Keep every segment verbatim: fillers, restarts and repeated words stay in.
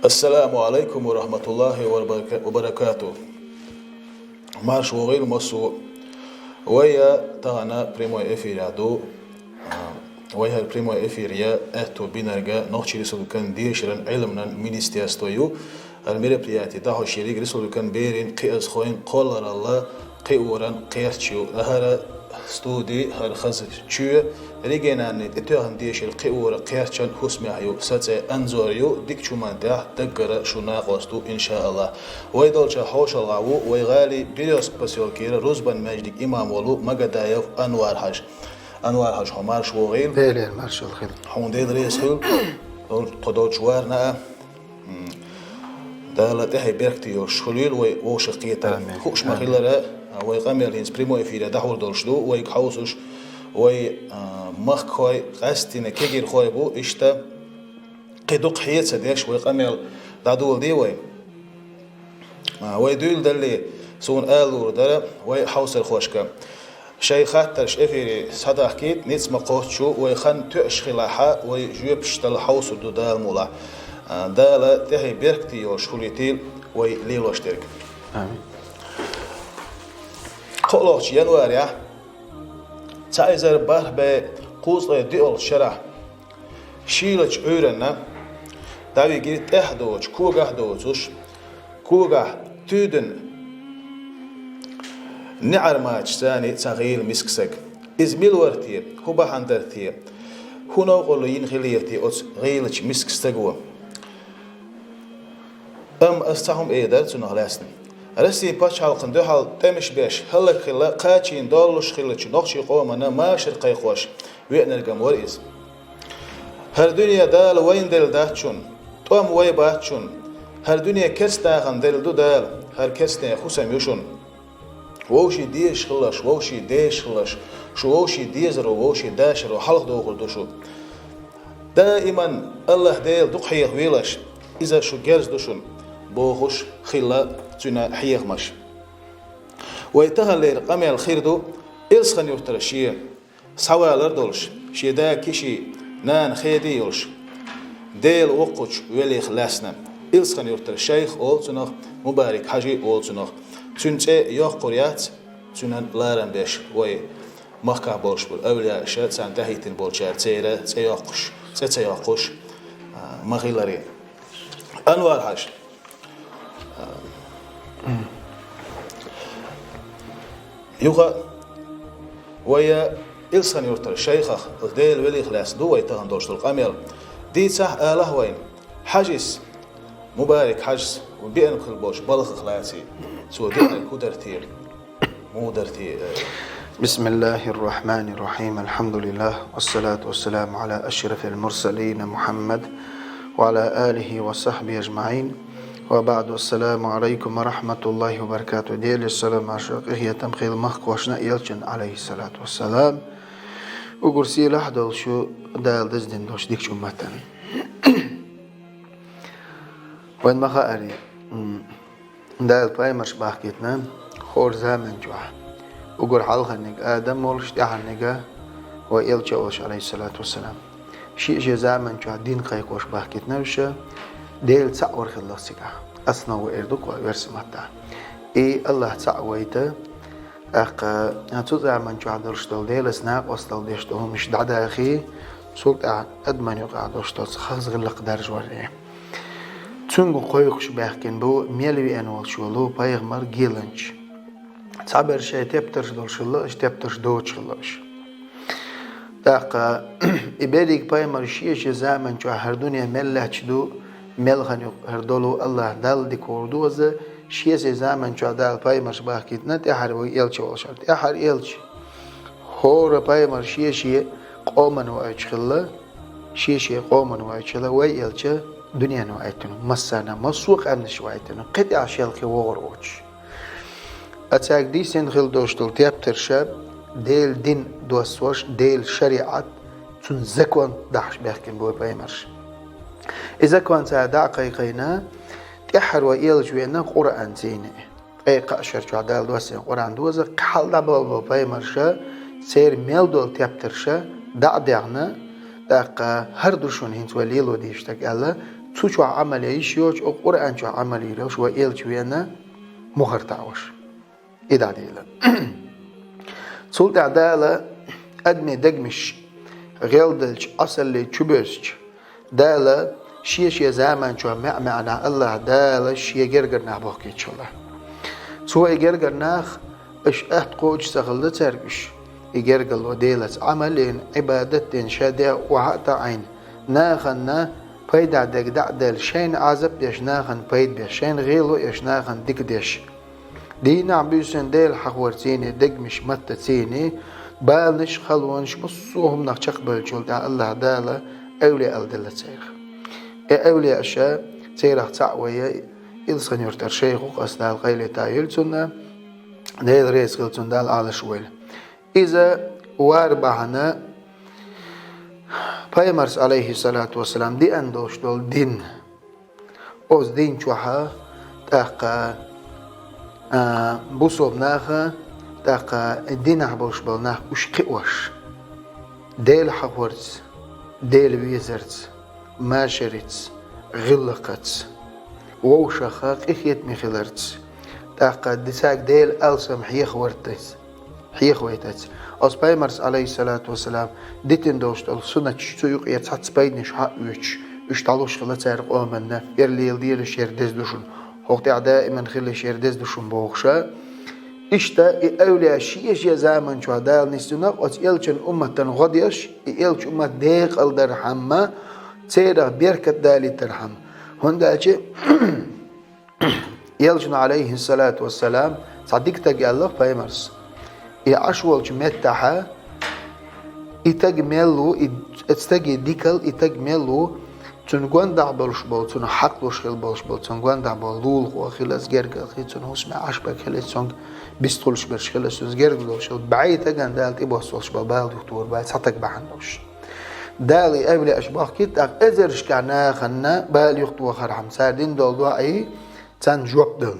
Ассаламу алайкум ва рахматуллахи ва барака-, ва баракатух. Марш вогӀийла массо а. Вай тахана прямой эфире ду. А, вай хӀара прямой эфир я аьтту бинарга Нохчий Республикан дешаран Ӏилманан министерство ю. ХӀара мероприяти дӀахьош ерриг республикан берийн кхиазхойн кхолларалла кхиоран кхерч ю. ХӀара студи, хӀара хаза чоь региональни тӀетоьхна дешара кхиоран кхерчан хӀусамехь ю. Са цӀе Анзор ю, дика чу ман тӀехь даггара шун накъост ду, иншааллахӀ. Вай долча хьошалгӀа ву вай гӀали Берёзка посёлкера рузбан маьждиг имам волу Магадаев Анвар-Хьажа. Анвар-Хьажа, хьо марш вогӀийла. Делера маршалла хила. Хьуна Дела реза хуьлда. Тхо долчу варна а. М. Дала тӀаьхье беркате йолуш хуьлийла вай вовшах кхетар. Амин. Хууш ма-хиллара, вай къамел хӀинца прямой эфире дӀахьур долуш ду, вайга хьовсуш, вай, а, махкахой, къаьсттина кегийрхой бу, иштта кхин дукха хье ца деш, вай къамел дӀадоладе вай. А, вай дуьйладалле, суна ала луур дара вай хьовсархошка. Шайн хаттарш эфире схьадахкийта, ницкъ ма кхоччу, вай хан тоьаш хилахь, вай жоьпаш дала хьовсур ду Дала мукъалахь. А, Дала тӀаьхье беркате йолуш хуьлийтийла вай лелош дерг. Амин. КхоалгӀачу январехь, цхьа эзар бархӀ бӀе кхузткъе диъалгӀачу шарахь, шийлачу Ӏуьйранна дӀавигира тӀаьхьа доцуш, когахь а доцуш, когахь туьйдина неӀармачаш царний цхьа гӀийла миска стаг. Иза мила вара те, хӀун бахьана дара те, хӀун новкъарло йина хиллера те оцу гӀийлачу миска стаго? Амма ас цхьа хӀума эр дара цунах лаьцна. Россин пачхьалкхана дуьхьал тӀемаш беш, хӀаллакьхилла, кхачийна доллуш хиллачу нохчийн къомана машар кхайкхош веанарг-м вара иза. ХӀара дуьне Дала вайна делла дац шуна, тӀом вай бац шуна. ХӀара дуьне керста нахана делла ду Дала, хӀара керстанех хӀусам ю шуна. Вовшийн дезаш хилалаш, вовшийн дезаш хилалаш, шу вовшийн дезаро, вовшийн дашаро хьалхадохур ду шу. Даиман АллахӀ Дела дукха хьехавелаш, Иза шу герз ду шуна, бохуш хилла цуьнан хьехамаш. Вай таханлера къамел хир ду Элсхан-Юртара шен схьавалар долуш, шен да Киши, нана Хеди йолуш, Дела воккхачу велех лаьцна. Элсхан-Юртара шайх олу цунах, Мубарик-Хьажи олу цунах. Цуьнан цӀе йоккхур яц, цуьнан ларам беш вай махкахь болуш болу авлияаша, царна тӀаьхьахӀиттина болчара церан цӀе йоккхуш, цӀе ца йоккхуш, а, ма-хиллара. Анвар-Хьажа. Юха вай Элсхан-Юртара шайхах, Делан велих лаьцна ду вай тахана долуш долу къамел. Дийцахь, алахь вайна, Хьажис Мубарик-Хьажас беана хила болчу балхах лаций, цо деанарг хӀун дара те, муха дара те, э? بسم الله الرحمن الرحيم. الحمد لله، والصلاة والسلام على أشرف المرسلين محمد وعلى آله وصحبه أجمعين. وبعد، السلام عليكم ورحمة الله وبركاته. Делера салам, маршо, къинхетам хила махкахошна а, элчанна, عليه الصلاة والسلام. Уггар сийлахь долуш ву Дала даздина долуш дикачу умматана. Вайн ма хаъара, м, Дала пайхамарш бахкийтина хӀора заман чохь. Уггар хьалхарниг Адам волуш, тӀаьхьарниг вай элча волуш, عليه الصلاة والسلام. Шиъ-шен заман чохь дин кхайкхош бахкийтина уьш, Дела цхьаъ вар хилла цигахь. Основа эр ду кхо верса маттахь. И АллахӀ цхьаъ вайта, тӀаккха цу заман чохь долуш долу Делаца накъосталла деш долу хӀуманаш дӀадахий, цул тӀаьхьа адаман юкъахь долуш долу хаза гӀиллакх даржаварий. Цуьнга кхойкхуш баьхкина бу мел веана волчу волу пайхамар геланча. Цхьаберш шайн тептарш долуш хилла, аша тептарш доцуш хилла аша. ТӀаккха и берриг пайхамар шен-шен заман чохь хӀара дуьне мел лаьтташ ду, мел хан ю хӀара долу АллахӀ Далла дика вогӀур ду аза, шен-шен заман чохь Дала пайхамарш бахкийтина, тӀаьхьара вай элча волуш хӀара. ТӀаьхьара элча. ХӀора пайхамар шен-шен къоман ваийтуш хилла, шен-шен къоман ваийтуш хилла, вай элча дуьненан ваийтина, массарна, массо а къаьмнаш ваийтина, кхин тӀехь шелхе вогӀур воцуш. А цаьрга дийцина хила долуш долу тептарша, Делан дин доссош, Делан шариӀат, цуьнан закон дахьаш баьхкина бу вай пайхамарш. И закон цара дӀа а кхайкхийна, тӀаьххьара вай элча веана Къуръан цӀийне. Ткъе кхаа шар чохь Дала доссийна Къуръан доза, кхин хьалха дӀаболу пайхамарша, церан мел долу тептарша дӀа а дехна, тӀаккха хӀара ду шуна хӀинца вай лело дезаш дерг аьлла, цу чохь Ӏамал ян йиш йоцуш, оцу Къуръан чохь Ӏамал йийр йолуш вай элча веана мухӀар таӀош. И дӀадийла. Цул тӀаьхьа Дала адамийн дегнаш гӀелделча, Ӏесалле чубоьссича, Дала шен-шен заман чохь маьӀ-маьӀнахь АллахӀ Дала шен гергара нах бохкуьйтуш хилла. Цо и гергара нах, аша атта кхочуш ца хилла цаьрга уьш, и гергарло Делаца Ӏамал а йина, Ӏибадат а дина, ша дегӀ охьа а таӀийна, нахана пайда дерг дӀа а делла, шайна Ӏазап а деш, нахана пайда беш, шайна гӀело а еш, нахана дика деш. Дийнахь-буьйсанна Дела хьахорций, дегнаш маттаций, баланаш, халонаш, массо а хӀуманах чекхбевллачул тӀаьхьа АллахӀ Дала эвлияал делла церах. И эвлияаш, церах цхьаъ вай, Илсхан-Юьртара шайх ву-кх, ас Дала къайле тӀаьхьийла цунна, Дела реза хила цунна, Дала Ӏалаш войла. Иза вар бахьана Пайхамарца, Ӏалайхиссалату вассалам, деана долуш долу дин. Оцу дин чохь тӀаккха, а, бусалба наха, тӀаккха динахь болуш болу нах уьш кхиош. Дела хьахорца, Дела везарца, машарица, гӀиллакхаца, вовшаха къинхетаме хиларца, тӀаккха дисаг Дела алсам хьехавартаца, хьехавайтаца. Оцу Пайхамарца, Ӏалайхиссалату вассалам, дитина долуш долу суннаташ цу юкъера цхьацца пайданаш хьаоьцуш, уьш дӀалуш хилла цара къоманна, яра леладелаш яра деза ду шуна, хӀокху тӀехь даиман хилла яра деза ду шуна бохуша. Иштта и эвлияаш шен-шен заман чохь Дала нисдина оцу элчан умматан гӀо деш, и элчан уммат декъалдархьама, церах беркат далийтархьама. ХӀунда аьлча Элчано, Ӏалайхиссалату вассалам, цхьа дика стаг аьлла-кх Пайхамарс: «И Ӏаш волчу меттахьа, и стаг мел ву, и, и стаге дикал, и стаг мел ву, цунна гондахь болуш болу, цунах хьакхалуш хила болуш болу, цунна гондахь болу лулахо хила аса гергара хила, цунна хӀусаме Ӏаш берг хила аса, цуьнга бистхуьлуш берш хила аса, цуьнца гергара долуш хила, бӀе стагана Дала тӀебоссалуш болу бала юхатухур бац цхьа стаг бахьана долуш». Дала и эвлияаш бохкуьйту, тӀаккха эзаршкахь нахана бала юхатохархьама, цара дина долу доӀий, царна жоп дала.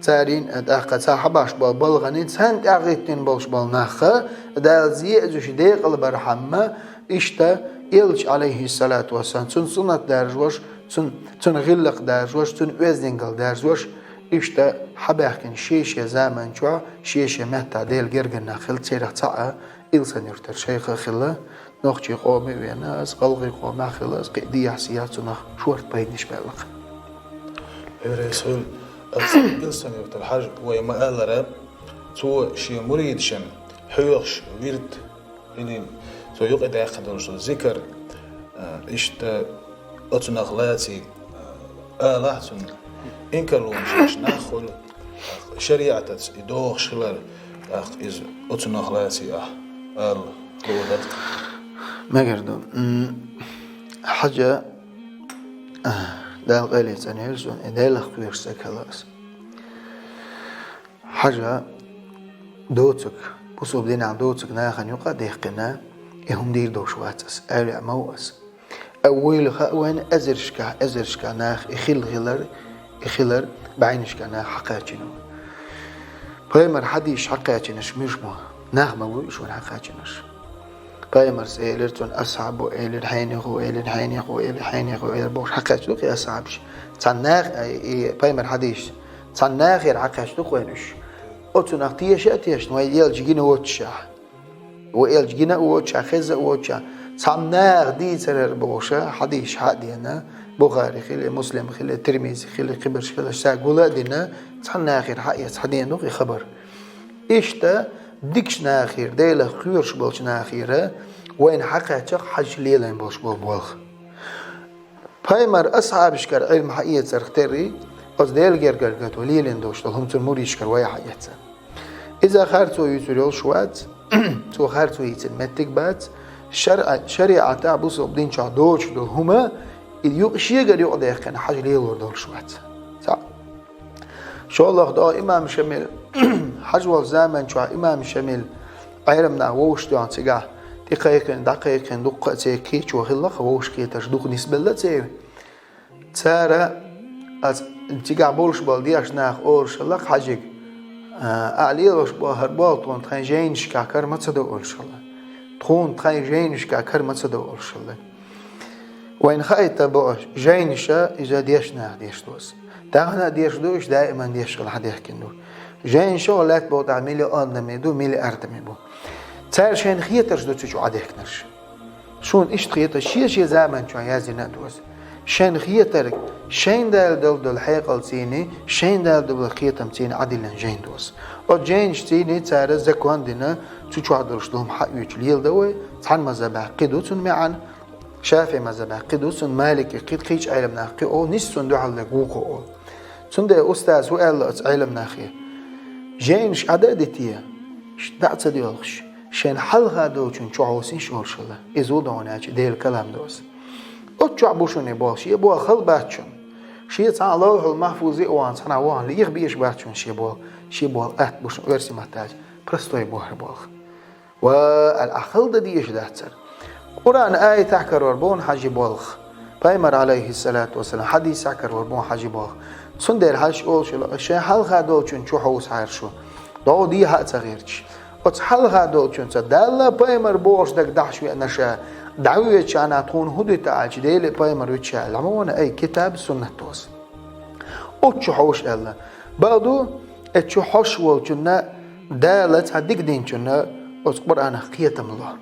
Царийн, тӀаккха цара хьабеш болу балханий, царна тӀаьхьахӀиттина болуш болу нахха, Дала зен а зуьйш декъалбархьама, иштта, элча, Ӏалайхиссалату вассалам, цунна суннат даржош, цунна, цунна гӀиллакх даржош, цунна оьздангалла даржош, иштта, хьабаьхкина шен-шен заман чохь, шен-шен меттахь Делан гергара нах хилла, церах цхьаъ Илсхан-Юьртара шайх а хилла, нохчийн къоме а веана, аса гӀалгӀайн къомехь хилла, аса кхин а дехьа-сехьа цунах шорта пайданаш баьлла-кх. Эврейс хила, аса Илсхан-Юьртара Хьажа вай ма-аллара, цо шен муридашна хьоьхуш вирд хилийна, цо юкъадаьккхина долуш долу зикар, а, иштта оцунах лаций, а, алахь цунна, инкарлонаш еш нах хуьлу, шариӀатаца и догӀуш хилар, тӀаккха иза оцунах лаций ахь ала лур дара. Мегар ду. М, Хьажа, а, Дала къайле цӀанйойла цунна, и Делах кхоьруш стаг хилла аса. Хьажа доцург, бусалба динехь доцург нахана юкъа а даьккхина, и хӀума дийр долуш вац аса, эвлияъ ма ву аса. Вуйла хаьа вайна эзаршкахь, эзаршкахь нах и хилла хилар, и хилар бӀеннашкахь нах хьакхаьчна ву. Пайхамаран хьадисаш хьакхаьчнарш муьлш бу, нах ма бу уьш вайна хьакхаьчнарш. Пайхамарс элира, цунна асхьабо элира, хьенехо элира, хьенехо элира, хьенехо элира бохуш хьакхаьчна ду-кх и асхьабаш. Цхьана нах-, и Пайхамаран хьадисаш, цхьана нахера хьакхаьчна ду-кх вайна уьш. Оцунах теша а тешна, вай элча гина воццушехь. Вай элча гина а воццушехь, хезна а воццушехь, цхьана наха дийцарара бохуша, хьадисаш хьа а деана, Бухари хила, Муслим хила, Тирмизи хила, кхиберш хила, ша гула а дина, цхьана нахера хьа а эцна, хьадеана ду-кх и хабар. Иштта дикачу нахера, Делах кхоьруш болчу нахера, вайна хьакхаьчча-кх Хьажа лелийна болуш болу болх. Пайхамаран асхьабашкара Ӏилма хьаэцарх терра, оцу Делан гергара гатван лелийна долуш долу хӀума цуьнан муридашкара вай хьаэцна. Иза харцо йийцар йолуш вац, цо харцо йийцина меттиг бац, шарӀа-, шариӀатехь бусалба дин чохь доцуш долу хӀума, и юкъа шегара юкъадаьккхина Хьажа лелор долуш вац. Цхьаъ. ШолгӀа догӀу имам Шамил, Хьажа волчу заман чохь имам Шамил, Ӏеламнах вовшахтоьхна цигахь, тӀекхайкхина, дӀакхайкхина, дуккха а церан кечо хилла-кх, вовшахкхетарш дукха нисбелла церан. Цара, аса цигахь болуш болу дешна нах олуш хилла-кх Хьажига: «А, ахь лелош болу хӀара болх тхуна тхайн жайнашкахь кара ма ца до», олуш хилла. «Тхуна тхайн жайнашкахь кара ма ца до», олуш хилла. Вайна хаийтта бо аш, жайнаша иза дешна деш доз. Тахана деш ду, иш даиман деш хила хьадехкин ду. Жайнаша лаьтта бо тӀа миллион даме ду, миллиардами бу. Цара шайна хетарш ду цу чу Ӏадехкинарш. Шуна иштта хета, шен-шен заман чу яздина а доз. Шайна хетарг, шайна дала дала дола хьекъал цийни, шайна дала дола кхетам цийни Ӏадиллина жайн доз. О жайнаш цийни цара закон дина, цу чохь долуш долу хьаоьчу леладо вай, цхьана маза баьккхи ду цунна маьӀан, Шафи мазхабехь кхин ду цунна, Малики кхин, кхечу Ӏеламнах кхин олу, нисса цунна дуьхьал дерг вукху олу. Цундела устаз хӀун аьлла оцу Ӏеламнахе? Жайнаш Ӏада а дите, дӀа а ца доьлхуш, шайна хьалха долчун чохь вусийша олуш хилла. Иза ву догӀун аьлча Делан калам ду аса. Оцу чохь бу шуна и болх, шен болх хала бац шуна. Шен цхьаъ Ловхьул Махфузе а вахана, цхьана а вахана, леха безаш бац шуна шен болх. Шен болх атта бу шуна оьрсийн маттахь аьлча, простой бохьар болх. Ва аьлла, ахь хала дан дезаш дац цара. Къуръан аятехь карор бу хьан ши болх. Пайхамар, алейхиссалату вассалам, хьадисехь карор бу хьан ши болх. Цундела хьаьжа олуш йолу, шайн хьалха долчун чу хьовсахьара шу. ДогӀу дехьа а ца гӀерташ. Оцу хьалха долчунца Далла пайхамар бохуш дага дахьаш веана ша, дӀавоьдучарна тхуна хӀун дуьту аьлча, Дела пайхамар вуьту ша аьлла, ма вана ай китаб, суннат доз. Оцу чу хьовш аьлла. Бакъду, оцу чу хьовш волчунна Дала цхьа дика динчунна оцу Къуръанах кхетам ло.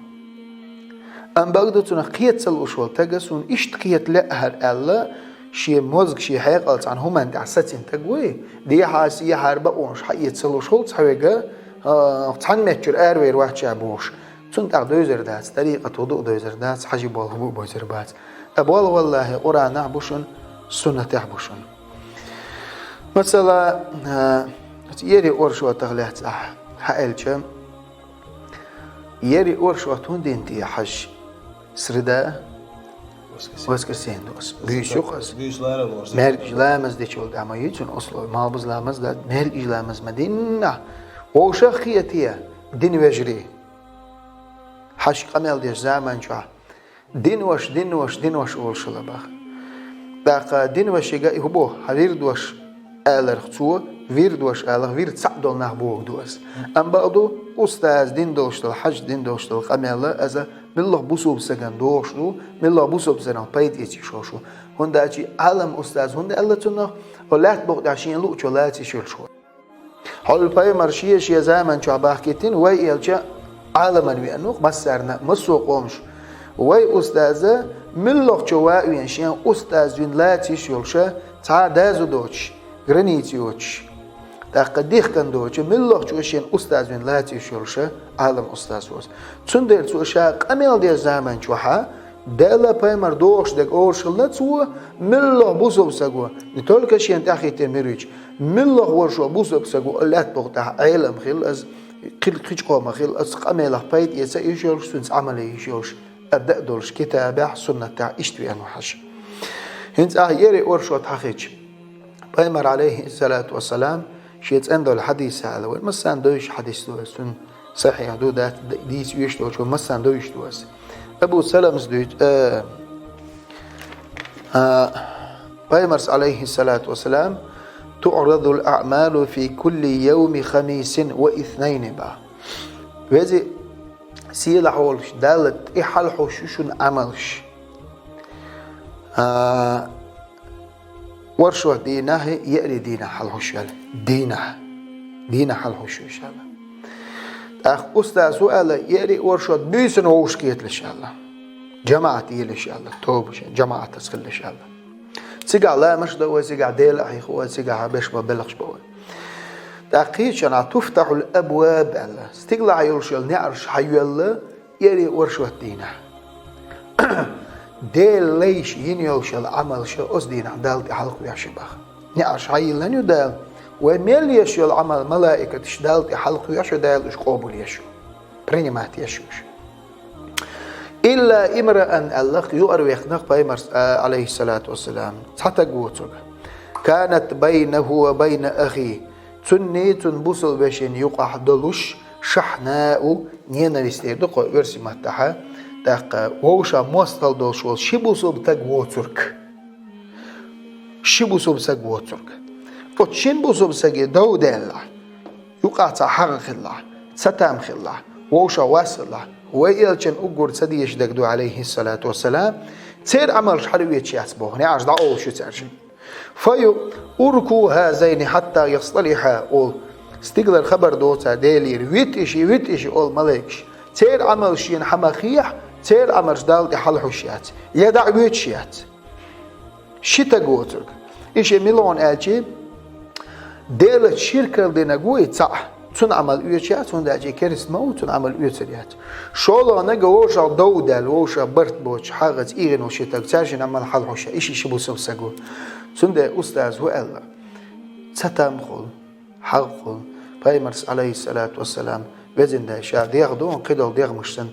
Амма бакъду цунах кхета ца лууш волу тага суна иштта кхета лаьа хӀара аьлла, шен мозга, шен хьекъал цхьана хӀуманна тӀехь сацина таг вуй, дехьа-сехьара бакъонаш хьаэца ца лууш волу цхьа вега, а, цхьана меттачуьра аравер вац ша бохуш. Цунна тӀехь девзар дац, тарикъат ву ду а девзар дац, хьажи болх бу а бовзар бац. Ткъа болх, валлахӀи, Къуръанахь бу шуна, суннатехь бу шуна. Масала, а, ерриг оршотах лаьцна ахь хьаэлча, ерриг оршот хӀун дина те хьажа? Среда, воскресенье ду аса. Буьйса ю-кх аса. Буьйса лара лорса. МаьркӀажа ламаз дечул тӀаьхьа ма ю цунна осло. Малхбуза ламаз дац, маьркӀажа ламаз ма динна. Вовшах а хета, дин вежарий. Хьаьжа къамел деш заман чохь. Дин ваша, дин ваша, дин ваша олуш хилла баха. ТӀаккха дин вашига и хӀун боху, хьан вирд ваша аларх цо, вирд ваша аларх, вирд цхьаъ долу нах боху ду аса. Амма бакъду, устаз дин долуш долу, хьаьжа дин долуш долу къамел аса муьлхха бусулба стагана догӀуш ду, муьлхха бусулба стагана пайда эца йиш йолуш ву. ХӀунда аьлча Ӏалам устаз хӀунда аьлла цунах, хьо лаьтта букъа тӀехь шен луъучо лаца йиш йолуш ву. Хьол пайхамар шен-шен заман чохь бахкийтина, вай элча Ӏаламан веана ву-кх массарна, массо а къомаш. Вай устаза муьлххачо ван а веана, шен устаз вина лаца йиш йолуша, цхьа а дазу доцуш, граница йоцуш, тӀаккха дихкан доцу, муьлххачо шен устаз вина лаца йиш йолуша, Ӏалам устаз ву аса. Цундела цо ша къамел деш заман чохьа, Дала пайхамар догӀуш дерг олуш хилла цо, муьлхха бусулба саго, не только шена тӀаьхьахӀиттина муьридаш, муьлхха вара шо бусулба саго, лаьтта букъа тӀехь Ӏелам хилла аса, кхи-, кхечу къомах хилла аса, къамелах пайда эца йиш йолуш, цуьнца Ӏамал е йиш йолуш, а дан а долуш китабехь, суннатехь иштта веана ву хьажа. ХӀинца ахьа ерриг оршот хьахийча, пайхамар, алейхиссалату вассалам, шен цӀена долу хьадисехь аьлла вара, массарна девзаш хьадис ду аса, цуьнан сахьихь ду, дац, дийца веш долчо массарна девзаш ду аса. Абу Саламас дуьйцу, э, а, пайхамарс, алейхиссалату вассалам, «تعرض الأعمال في كل يوم خميس واثنين» баха. Вези сийлахь волуш, Далла тӀе хьалхьуш ю шуна Ӏамалш. А, оршот дийнахь, еарин дийнахь хьалхьуш ю аьлла. Дийнахь. Дийнахь хьалхьуш ю уьш аьлла. ТӀаккха устаз ву аьлла, еарин оршот буьйсанна вовшахкхеталаш аьлла. ЖамаӀат елаш аьлла. Тоба шайн, жамаӀатаца хилалаш аьлла. Цигахь ламазаш до вай, цигахь Дела хьехо вай, цигахь беш бан белхаш бан вай. ТӀаккха кхечанхьа «تفتح الأبواب» аьлла. Стигалахь йолуш йолу неӀарш хьайоьлла, еарин оршот дийнахь. Делан лайш йина йолуш йолу Ӏамалш оцу дийнахь Далла тӀе хьалакхоьхьуш ю баха. НеӀарш хьайиллина ю Дала. Вай мел еш йолу Ӏамал малаикаташ Далла тӀе хьалакхоьхьуш ю, Дала уьш къобалъеш ю. Принимать еш ю уьш. «إلا امرأ» аьлла, юкъара вехнах пайхамарс, а, алейхиссалату вассалам, цхьа таг воцург. «كانت بينه وبين أخيه». Цунний, цуьнан бусулба вешин юкъахь долуш, «شحناء», ненависть эр ду кху оьрсийн маттахьа, тӀаккха вовшах мостагӀалла долуш волу ши бусулба таг воцург. Ши бусулба саг воцург. Оцу шина бусулба саге дов даьлла, юкъахь цхьа хьагӀ хилла, цатам хилла, вовшах вас хилла, вай элчан уггар ца дезаш дерг ду, алейхиссалату вассалам, Церан Ӏамалш хьалаоьцуш яц боху, неӀарш дӀаолуш ю цаьршинна. Фаю урку хазайни хьатта ясталиха олу. Стигалара хабар доцу цара Делера, витӀа иши, витӀа иши олу малайкаш. Церан Ӏамалш шена хьан ма хехьа, церан Ӏамалш Далла тӀе хьалахьуш яц, я дӀа а воьцуш яц. Ши таг воцург. И шен мила вон аьлчи, Делаца ширкал динарг ву и цхьаъ. Цунна Ӏамал оьцуш яц, хӀунда аьлча и керста ма ву, цунна Ӏамал оьцур яц. ШолгӀаниг вовшах дов даьлла, вовшах барт боцуш, хьагӀаца ийгӀина волу ши таг, цаьршинна Ӏамал хьалахьуш, и ши, ши бусалба стаг ву. Цундела устаза хӀун аьлла? Ца тамхула, хьагӀ хуьлу. Пайхамарс, алейхиссалату вассалам, везан Дела, ша дегӀ ду, кхидолу дегӀмаш санна.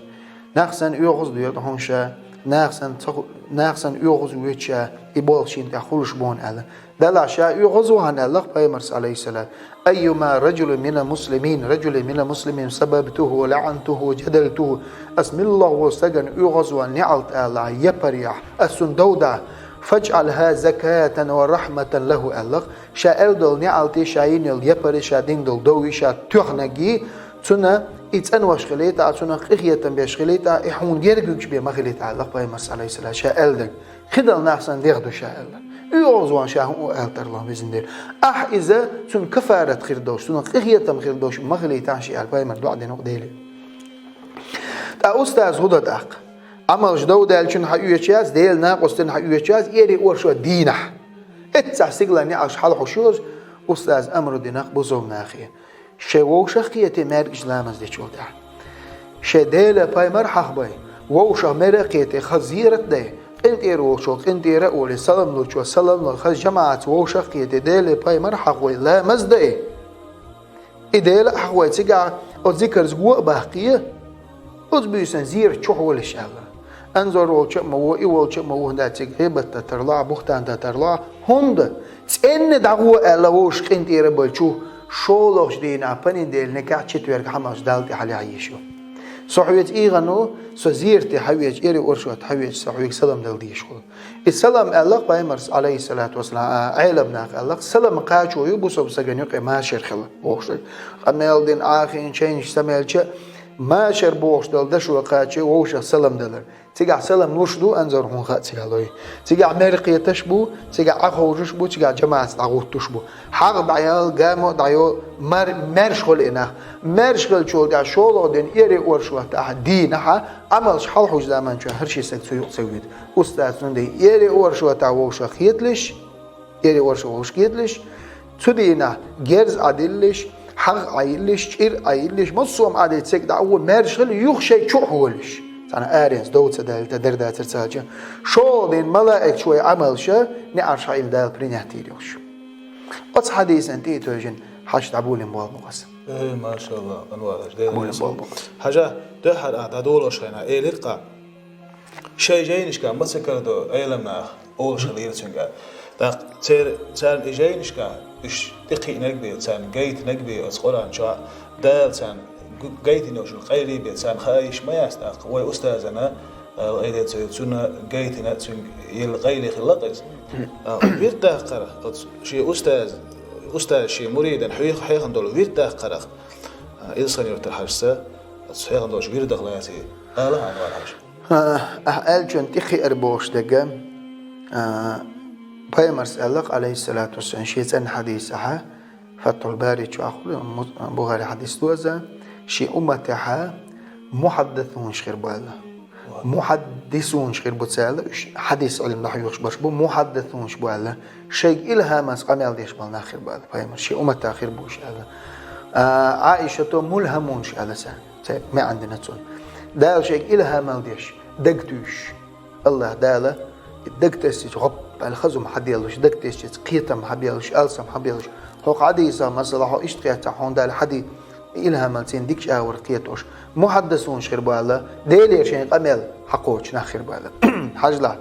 Нах санна оьгӀаз а доьду хьуна ша, нах санна ца ху-, нах санна оьгӀаз а воьду ша, и болх шена тӀехь хуьлуш бу хьуна аьлла. Делахь ша оьгӀаз а ву хьуна аьлла-кх Пайхамарс, алейхиссалам: «Айюма раджулин мина муслимин, раджулин мина муслимин сабабтуху ва лаӀантуху ва джадалтуху». Ас муьлхха волу стагана оьгӀаз а ван неӀалт алахь, япар яхь, ас цунна дов дахь, «фаджӀалха закатан ва рахьматан лаху», аьлла-кх. Ша аьлла долу неӀалти, ша йина йолу япари, ша дина долу дови, ша тоьхнарг, цунна и цӀанвеш хилийта, цунах къинхетам беш хилийта, и хьуна герга вуьгуш бен ма хилийта аьлла-кх Пайхамарс, алейхиссалам, ша аьлларг. Кхидолу нах санна дегӀ ду ша аьлла. ОьгӀаз а ван ша хӀун ала тарло, везан Дела. Ахь иза цунна кафарат хир долуш, цунах къинхетам хир долуш ма хилийта ши аьлла, Пайхамар доӀа дина-кх Деле. ТӀаккха устаза хӀун до тӀаккха? Ӏамалш дов даьллачунна хьан оьцуш яц, Делан накъостина хьан оьцуш яц, эри оршот дийнахь. Эццахь стигалара неӀарш хьалахьуш йолуш, устаза амру дина-кх бусалба нахе. Шайн вовшах а кхетий маьркӀажа ламаз дечул тӀаьхьа. Шайн Дела, пайхамар хьахбай, вовшах мара а кхетий, хаза зерат а дай, къинтӀера волчо къинтӀера а волий, салам лучо салам лой, хаза жамаӀатца вовшах а кхетий, Дела, пайхамар хьахвай, ламаз а дай. И Дела а хьахвай, цигахь оцу зикарца го а баккхий, оцу буьйсанна зерат чу хьолаш аьлла. Анзор волчу а ма во, и волчу а ма во, хӀунда цига гӀийбат дан тарло, бухтан дан тарло, хӀунда цӀенна дӀагӀо аьлла вовшах къинтӀера болчу, шолгӀачу дийнахь понедельникехь, четверг хьамалш Далла тӀе хьалаяхьа йиш ю. Со хьоьца ийгӀина ву, со зерате хьан веача, эри оршот хьан веача, со хьоьга салам дала дезаш хуьлу. И салам аьлла-кх Пайхамарс, алейхиссалату вассалам, а, Ӏелам наха аьлла-кх, салам кхачо ю бусалба стагана юкъе машар хила, бохуш. Къамел дина, Ӏахийна, чайнаш самаьлча, машар бохуш долу дашо кхачо ю вовшах салам далар. Цигахь салам луш ду, Анзор, хьуна хаа ца ялой. Цигахь мер кхеташ бу, цигахь Ӏа ховшуш бу, цигахь жамаӀатца дӀагӀуттуш бу. ХьагӀ дӀаяла, гамо дӀайо, мар-, маьрша хуьлу и нах. Маьрша хилчул тӀаьхьа шолгӀа дийнахь, эри оршотехь, дийнахь, Ӏамалш хьалахьуш заманчохь хӀара ши стаг цу юкъа ца вуьту. Устаза цундела эри оршотехь вовшах кхеталаш, эри оршот вовшах кхеталаш, цу дийнахь герз Ӏа диллалаш, хьагӀ Ӏа йиллалаш, чӀир Ӏа йиллалаш, массо а Ӏа диллалаш, цига дӀа а гӀо, маьрша хила, юха шайн чу а хьолаш. Цхьана аренца дов ца даьлла, тӀе дара дацара ца аьлча, шолгӀа дийнахь малаикаш вайн Ӏамалш неӀарш хьаилла Дала принять йийр йолуш. Оцу хьадисан тӀе а тевжина, хьаша дӀаболийна болу бу-кх ас. Э, машалла, Анвар-хьажа, Дела реза хуьлда. Хьажа, дуьххьара ахь дӀадолош хенахь, элира-кх: «Шайн жайнашкахь ма ца карадо Ӏелам наха, олуш хилийра цуьнга». ТӀаккха цер-, царна и жайнашкахь уьш тӀекхиънарг бен, царна гайтинарг бен оцу Къуръан чохь, Дала царна гу-, гайтина йолчун къайле бен царна хаа йиш ма яц тӀаккха, вай устазана, а, айдеца цунна гайтина, цуьнга елла къайле хилла-кх иза. А, вирд даккхарх, оцу шен устаз, устаз шен муридана хьех-, хьехна долу вирд даккхарх, а, Илсхан-Юьртара Хьаьжас, оцу хьехна долчу вирдах лаций, ала хьан вара хьажа. А, ахь аьллачунна тӀекхиар бохуш дерг, а, Пайхамарс аьлла-кх, алейхиссалату вассалам, шен цӀена хьадисехь, Фатхьул Бари чохь хуьлу, Му-, Бухари хьадис ду иза, шен умматехь мухьаддисунаш хир бу аьлла. Мухьаддисунаш хир бу ца аьлла, уьш хьадис Ӏилма дӀахьоьхуш берш бу, мухьаддисунаш бу аьлла, шайга илхьамаца къамел деш болу нах хир бу аьлла, Пайхамарс шен умматах хир бу уьш аьлла. А, Ӏаишата мулхьамунаш аьлла царна, церан маьӀна дина цунна. Дала шайга илхьамал деш, дагтуьйсуш. АллахӀ Дала дагтассича гӀоп аьлла хаза хӀума хьаделлаш, дагтассича кхетам хьабеллаш, алсам хьабеллаш. ХӀокху хьадисах, масала, хьо иштта кхетахь, хьуна Дала хьади-, илхьамал церан дикачу агӀор кхетош. Мухьаддисунаш хир бу аьлла, Делера шайн къамел хьакхочу нах хир бу аьлла. Хьажалахь.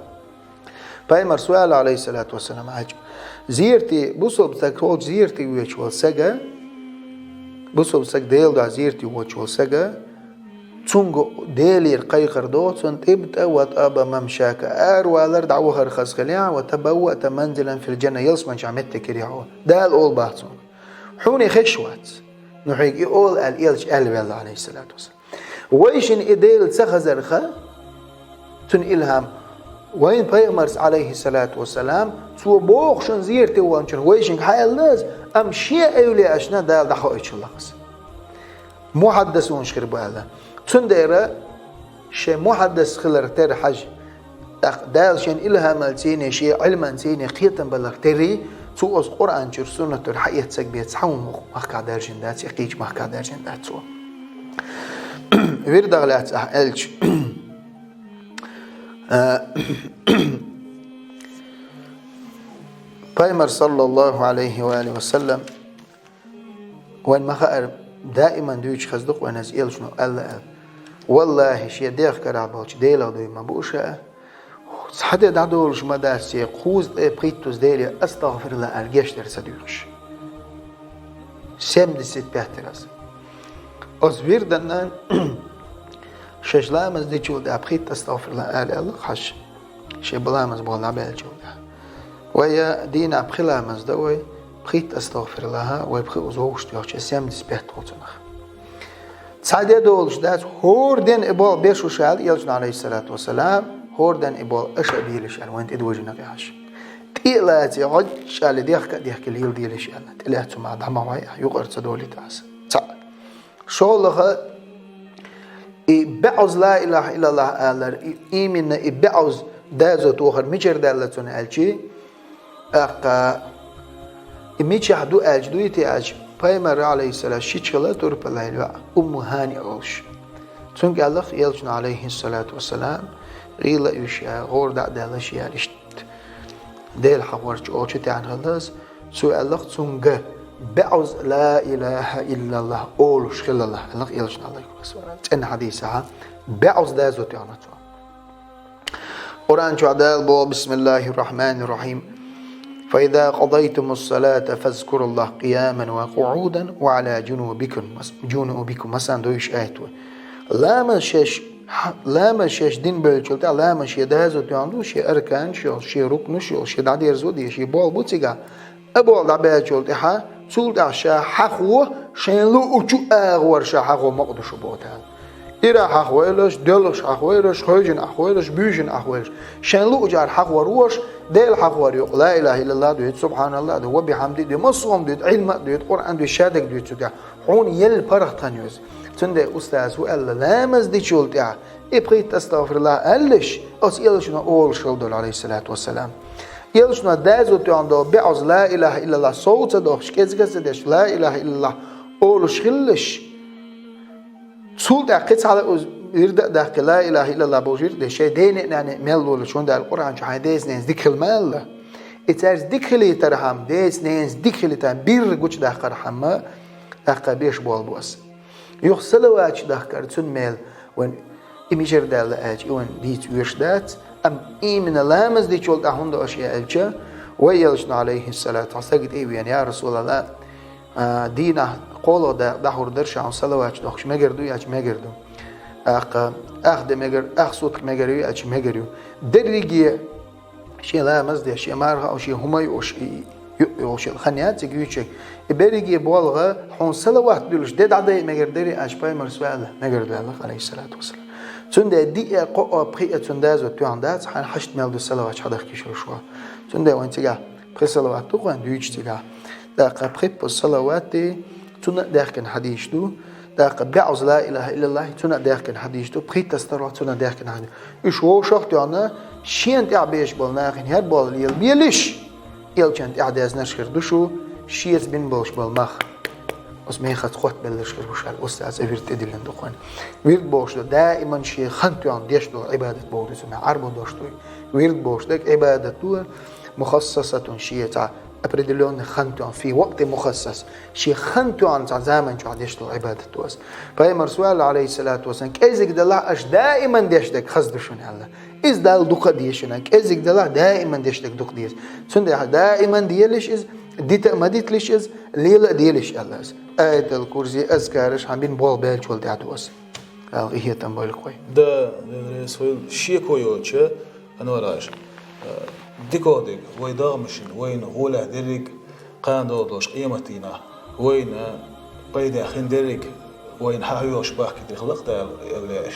Пайхамарс аьлла, алейхиссалату вассалам, хьаьжча, зерате, бусалба стаг, кхолчу зерате воьдуш волу стага, бусалба стаг, Делан дуьхьа зерате воьдуш волу стага, цуьнга Делера кхайкхар догӀу, цунна: «ТӀибта ва тӀаба мамшака». Аравалар, дӀавахар хаза хилахь, «ва табавваъта манзилан фил джанна», ялсаманчохь меттиг хилахь хьуна. Дала олу боху цуьнга: «Хьуна и хезаш вац, но хьоьга и олу», аьлла, элча аьлла ваьлла, алейхиссалату вассалам. Вайшинна и Дела ца хазарх, цуьнан илхьам Вайн пайхамарс, алейхиссалату вассалам, цо бохушан зерате ванчур вайшинг хьаяллаз, ам шен эвлияашна Дала дӀахоачуллахас. Мухаддасунаш хир бала. Цундера шей мухаддас хилар тер хьаж. ТӀаккха Дала шен илхамалцийне, шен Ӏилманцийне кхетам балар тери, цу оз Къуръан чур суннатур хьаэццаг бе цхьа мух махка даржин дац, я кхич махка даржин дац цо. Вирдагъ лац ахь элч. А, Пайхамар саллаллаху алейхи ва алиhi ва саллам, вайн ма хаъар, даиман дуьйцуш хаза дукха вайн аз элчано аьлла аьлла. Валлахи, шен дегӀ карахь болчу Делах дуй ма бу ша, цхьа де дӀадолуш ма дац, церан кхузткъе пхийттаза Деле астагӀфирулла аьлла гечдар ца дуьйхуш. Семьдесят пять раз. Оцу вирданна шаьш ламаз дичул тӀаьхьа пхийтта астагӀфирулла ала аьлла хьаша. Шен ламаз боху дӀабаьллачул тӀаьхьа. Вай я дийнахь пхи ламаз дан вай, пхийтта астагӀфирулла, вай пхи уза вовшахтоьхча, семьдесят пять хӀу цунах. Цхьа де долуш дац, хӀора ден и болу беш ву ша аьлла, элчано, алейхиссалату вассалам, хӀора ден и болу аша а белаш аьлла, вайн тӀедожина къаьхьаш. ТӀе а лаций, гӀоччалли дехка а дехка лела делаш аьлла. ТӀелаьцна ма дӀа ма вай, юкъара ца долийта аса. Цхьаъ. ШолгӀа, и баьӀуз ла илаха иллаллах алар, и именно и баьӀуз дазо тохар мичара даьлла цунна аьлчи, тӀаккха и мичахь ду аьлча, дуй те аьлча, пайхамар, алейхиссалам, шичхила турпалайла ваьӀ, Умму ХӀани олуш. Цуьнга аьллах элчано, алейхиссалату вассалам, гӀийла а уьш я, гӀора дӀа а даьлла ши ял иштта. Дела хьахорчу олучу тӀехь хилла аса, цо аьллах цуьнга баьӀуз ла илаха иллаллах олуш хилалахь, аьллах элчано, алейхиссалам. ЦӀена хьадисахьа, баьӀуз дазо тоьхна цо. Къуръан чохь Дала боху: «Бисмиллахир рахманир рахим. Фа иза къадайтумус салата фазкуруллах къияман ва къуъудан ва ала джунубикум». Мас-, джунубикум, масан дуйш айт вай. Ламаз шеш, ха-, ламаз шеш дин бевллачул тӀаьхьа ламаз шен дазо тоьхна ду, шен арканаш йолуш, шен рукнаш йолуш, шен дӀадерзо де, шен болу бу цигахь. А болу дӀабаьллачул тӀаьхьа, цул тӀаьхьа ша хьахо, шайн луучу агӀор ша хьахо мукъа ду шу боху Дала. Ира хьахвойлаш, доьлхуш хьахвойлаш, хевшина хьахвойлаш, буьйшина хьахвойлаш. Шайн луучара хьахвар ву аша, Дела хьахвар юкъа, ла илаха иллаллах дуьйцу, субханаллах дуьйцу, ва бихьамди дуьйцу, массо а дуьйцу, Ӏилма а дуьйцу, Къуръан дуьйцу, шадерг дуьйцу цу тӀехь. Хьуна елла паргӀат хан ю иза. Цундела устаза ву аьлла, ламаз дичул тӀаьхьа, и пхийтта астагӀфируллах аьллаш, оцу элчано олуш хила долу, алейхиссалату вассалам. Элчано дазо тоьхна долу баьӀуз ла илаха иллаллах сов ца дохуш, кӀезиг а ца деш, ла илаха иллаллах олуш хилалаш. Цул тӀаьхьа кхин цхьа ла уз-, вирда а даккхи, ла илаха иллаллах бохуш вирда деш, шайн ден а, нана а мел лолаш, хӀунда аьлча Къуръан чу хьайн деца ненца дика хила ма аьлла. И цаьрца дика хилийтархьама, деца ненца дика хилийтархьама, бирра гучудаккхархьама, тӀаккха беш болу бу аса. Юха салаваташ дахкар цуьнан мел вайн и мичара даьлла аьлча, и вайн дийца веш дац, амма именно ламаз дичул тӀаьхьа хӀунда аша аьлча, вай элчано, алейхиссалату, хьан сага тӀе а вена, я Расулаллах, а, дийнахь кхоалгӀа дакъа дӀахьур дара ша хьуна салаваташ дохкуш, мегар ду аьлча, мегар ду. Аккха, ах де мегар, ах сутка мегар ю аьлча, мегар ю. Дерриге шен ламаз деш, шен марха а, шен хӀума а йоуш, и, ю-, йоуш, хан яц цига юьйцург. И берриге болгӀа, хьуна салават дуьллуш, де дӀадай мегар дерри аьлча, пайхамарс ваьлла, мегар ду аьлла, алейхиссалату вассалам. Цундела диъ а, кхоъ а, пхиъ а цуьнан дазо тоьхна дац, хьайна хьашт мел ду салаваташ хьадахкийша луш ву. Цундела вайн цигахь пхи салават ду, вайн дуьйцу цигахь. ТӀаккха пхи-пхи салават де, цунна а даьхкина хьадисаш ду. ТӀаккха баьӀуз ла илаха иллаллах, цунна а даьхкина хьадисаш ду. Пхийтта астагӀфируллах, цунна а даьхкина хьадисаш ду. Уьш вовшах а тоьхна, шена тӀехь беш болу нахана хӀара болу лела белаш, элчанна тӀехь дезнарш хир ду шу, шеца бина болуш болу мах. Оцу мехаца хоттабелларш хир бу шу аьлла, устаза вирд тӀедиллина ду кхуьнан. Вирд бохуш ду, даиман шен хан тоьхна деш долу Ӏибадат боху ду цунах, Ӏарбо дош ду. Вирд бохуш дерг Ӏибадат ду, мухассасатун, шен цхьа определённый хан тоьхна, фи вакъти мухассас. Шен хан тоьхна цхьа заман чохь деш долу Ӏибадат ду аса. Пайхамарс ваьлла, алейхиссалату вассалам, кӀезиг делахь аша даиман деш дерг хаза ду шуна аьлла. Иза Далла дукха а деза шуна, кӀезиг делахь даиман деш дерг дукха деза. Цундела даиман делаш иза, дита а ма диталаш иза, лела а делаш аьлла аса. Аятал курси, азкараш хьан бина болх баьллачул тӀаьхьа ду аса. Дала къинхетам бойла кхуьнан. Да, Дела реза хуьлда, шеко йоцуш, Анвар-Хьаьжа, э, дика дерг, вай догӀмашна, вайна гӀолехь дерриг, кхана долуш къематдийнахь, вайна пайда хин дерриг, вайна хьан хьоьгуш бахкийта хилла-кх Дала, аьлла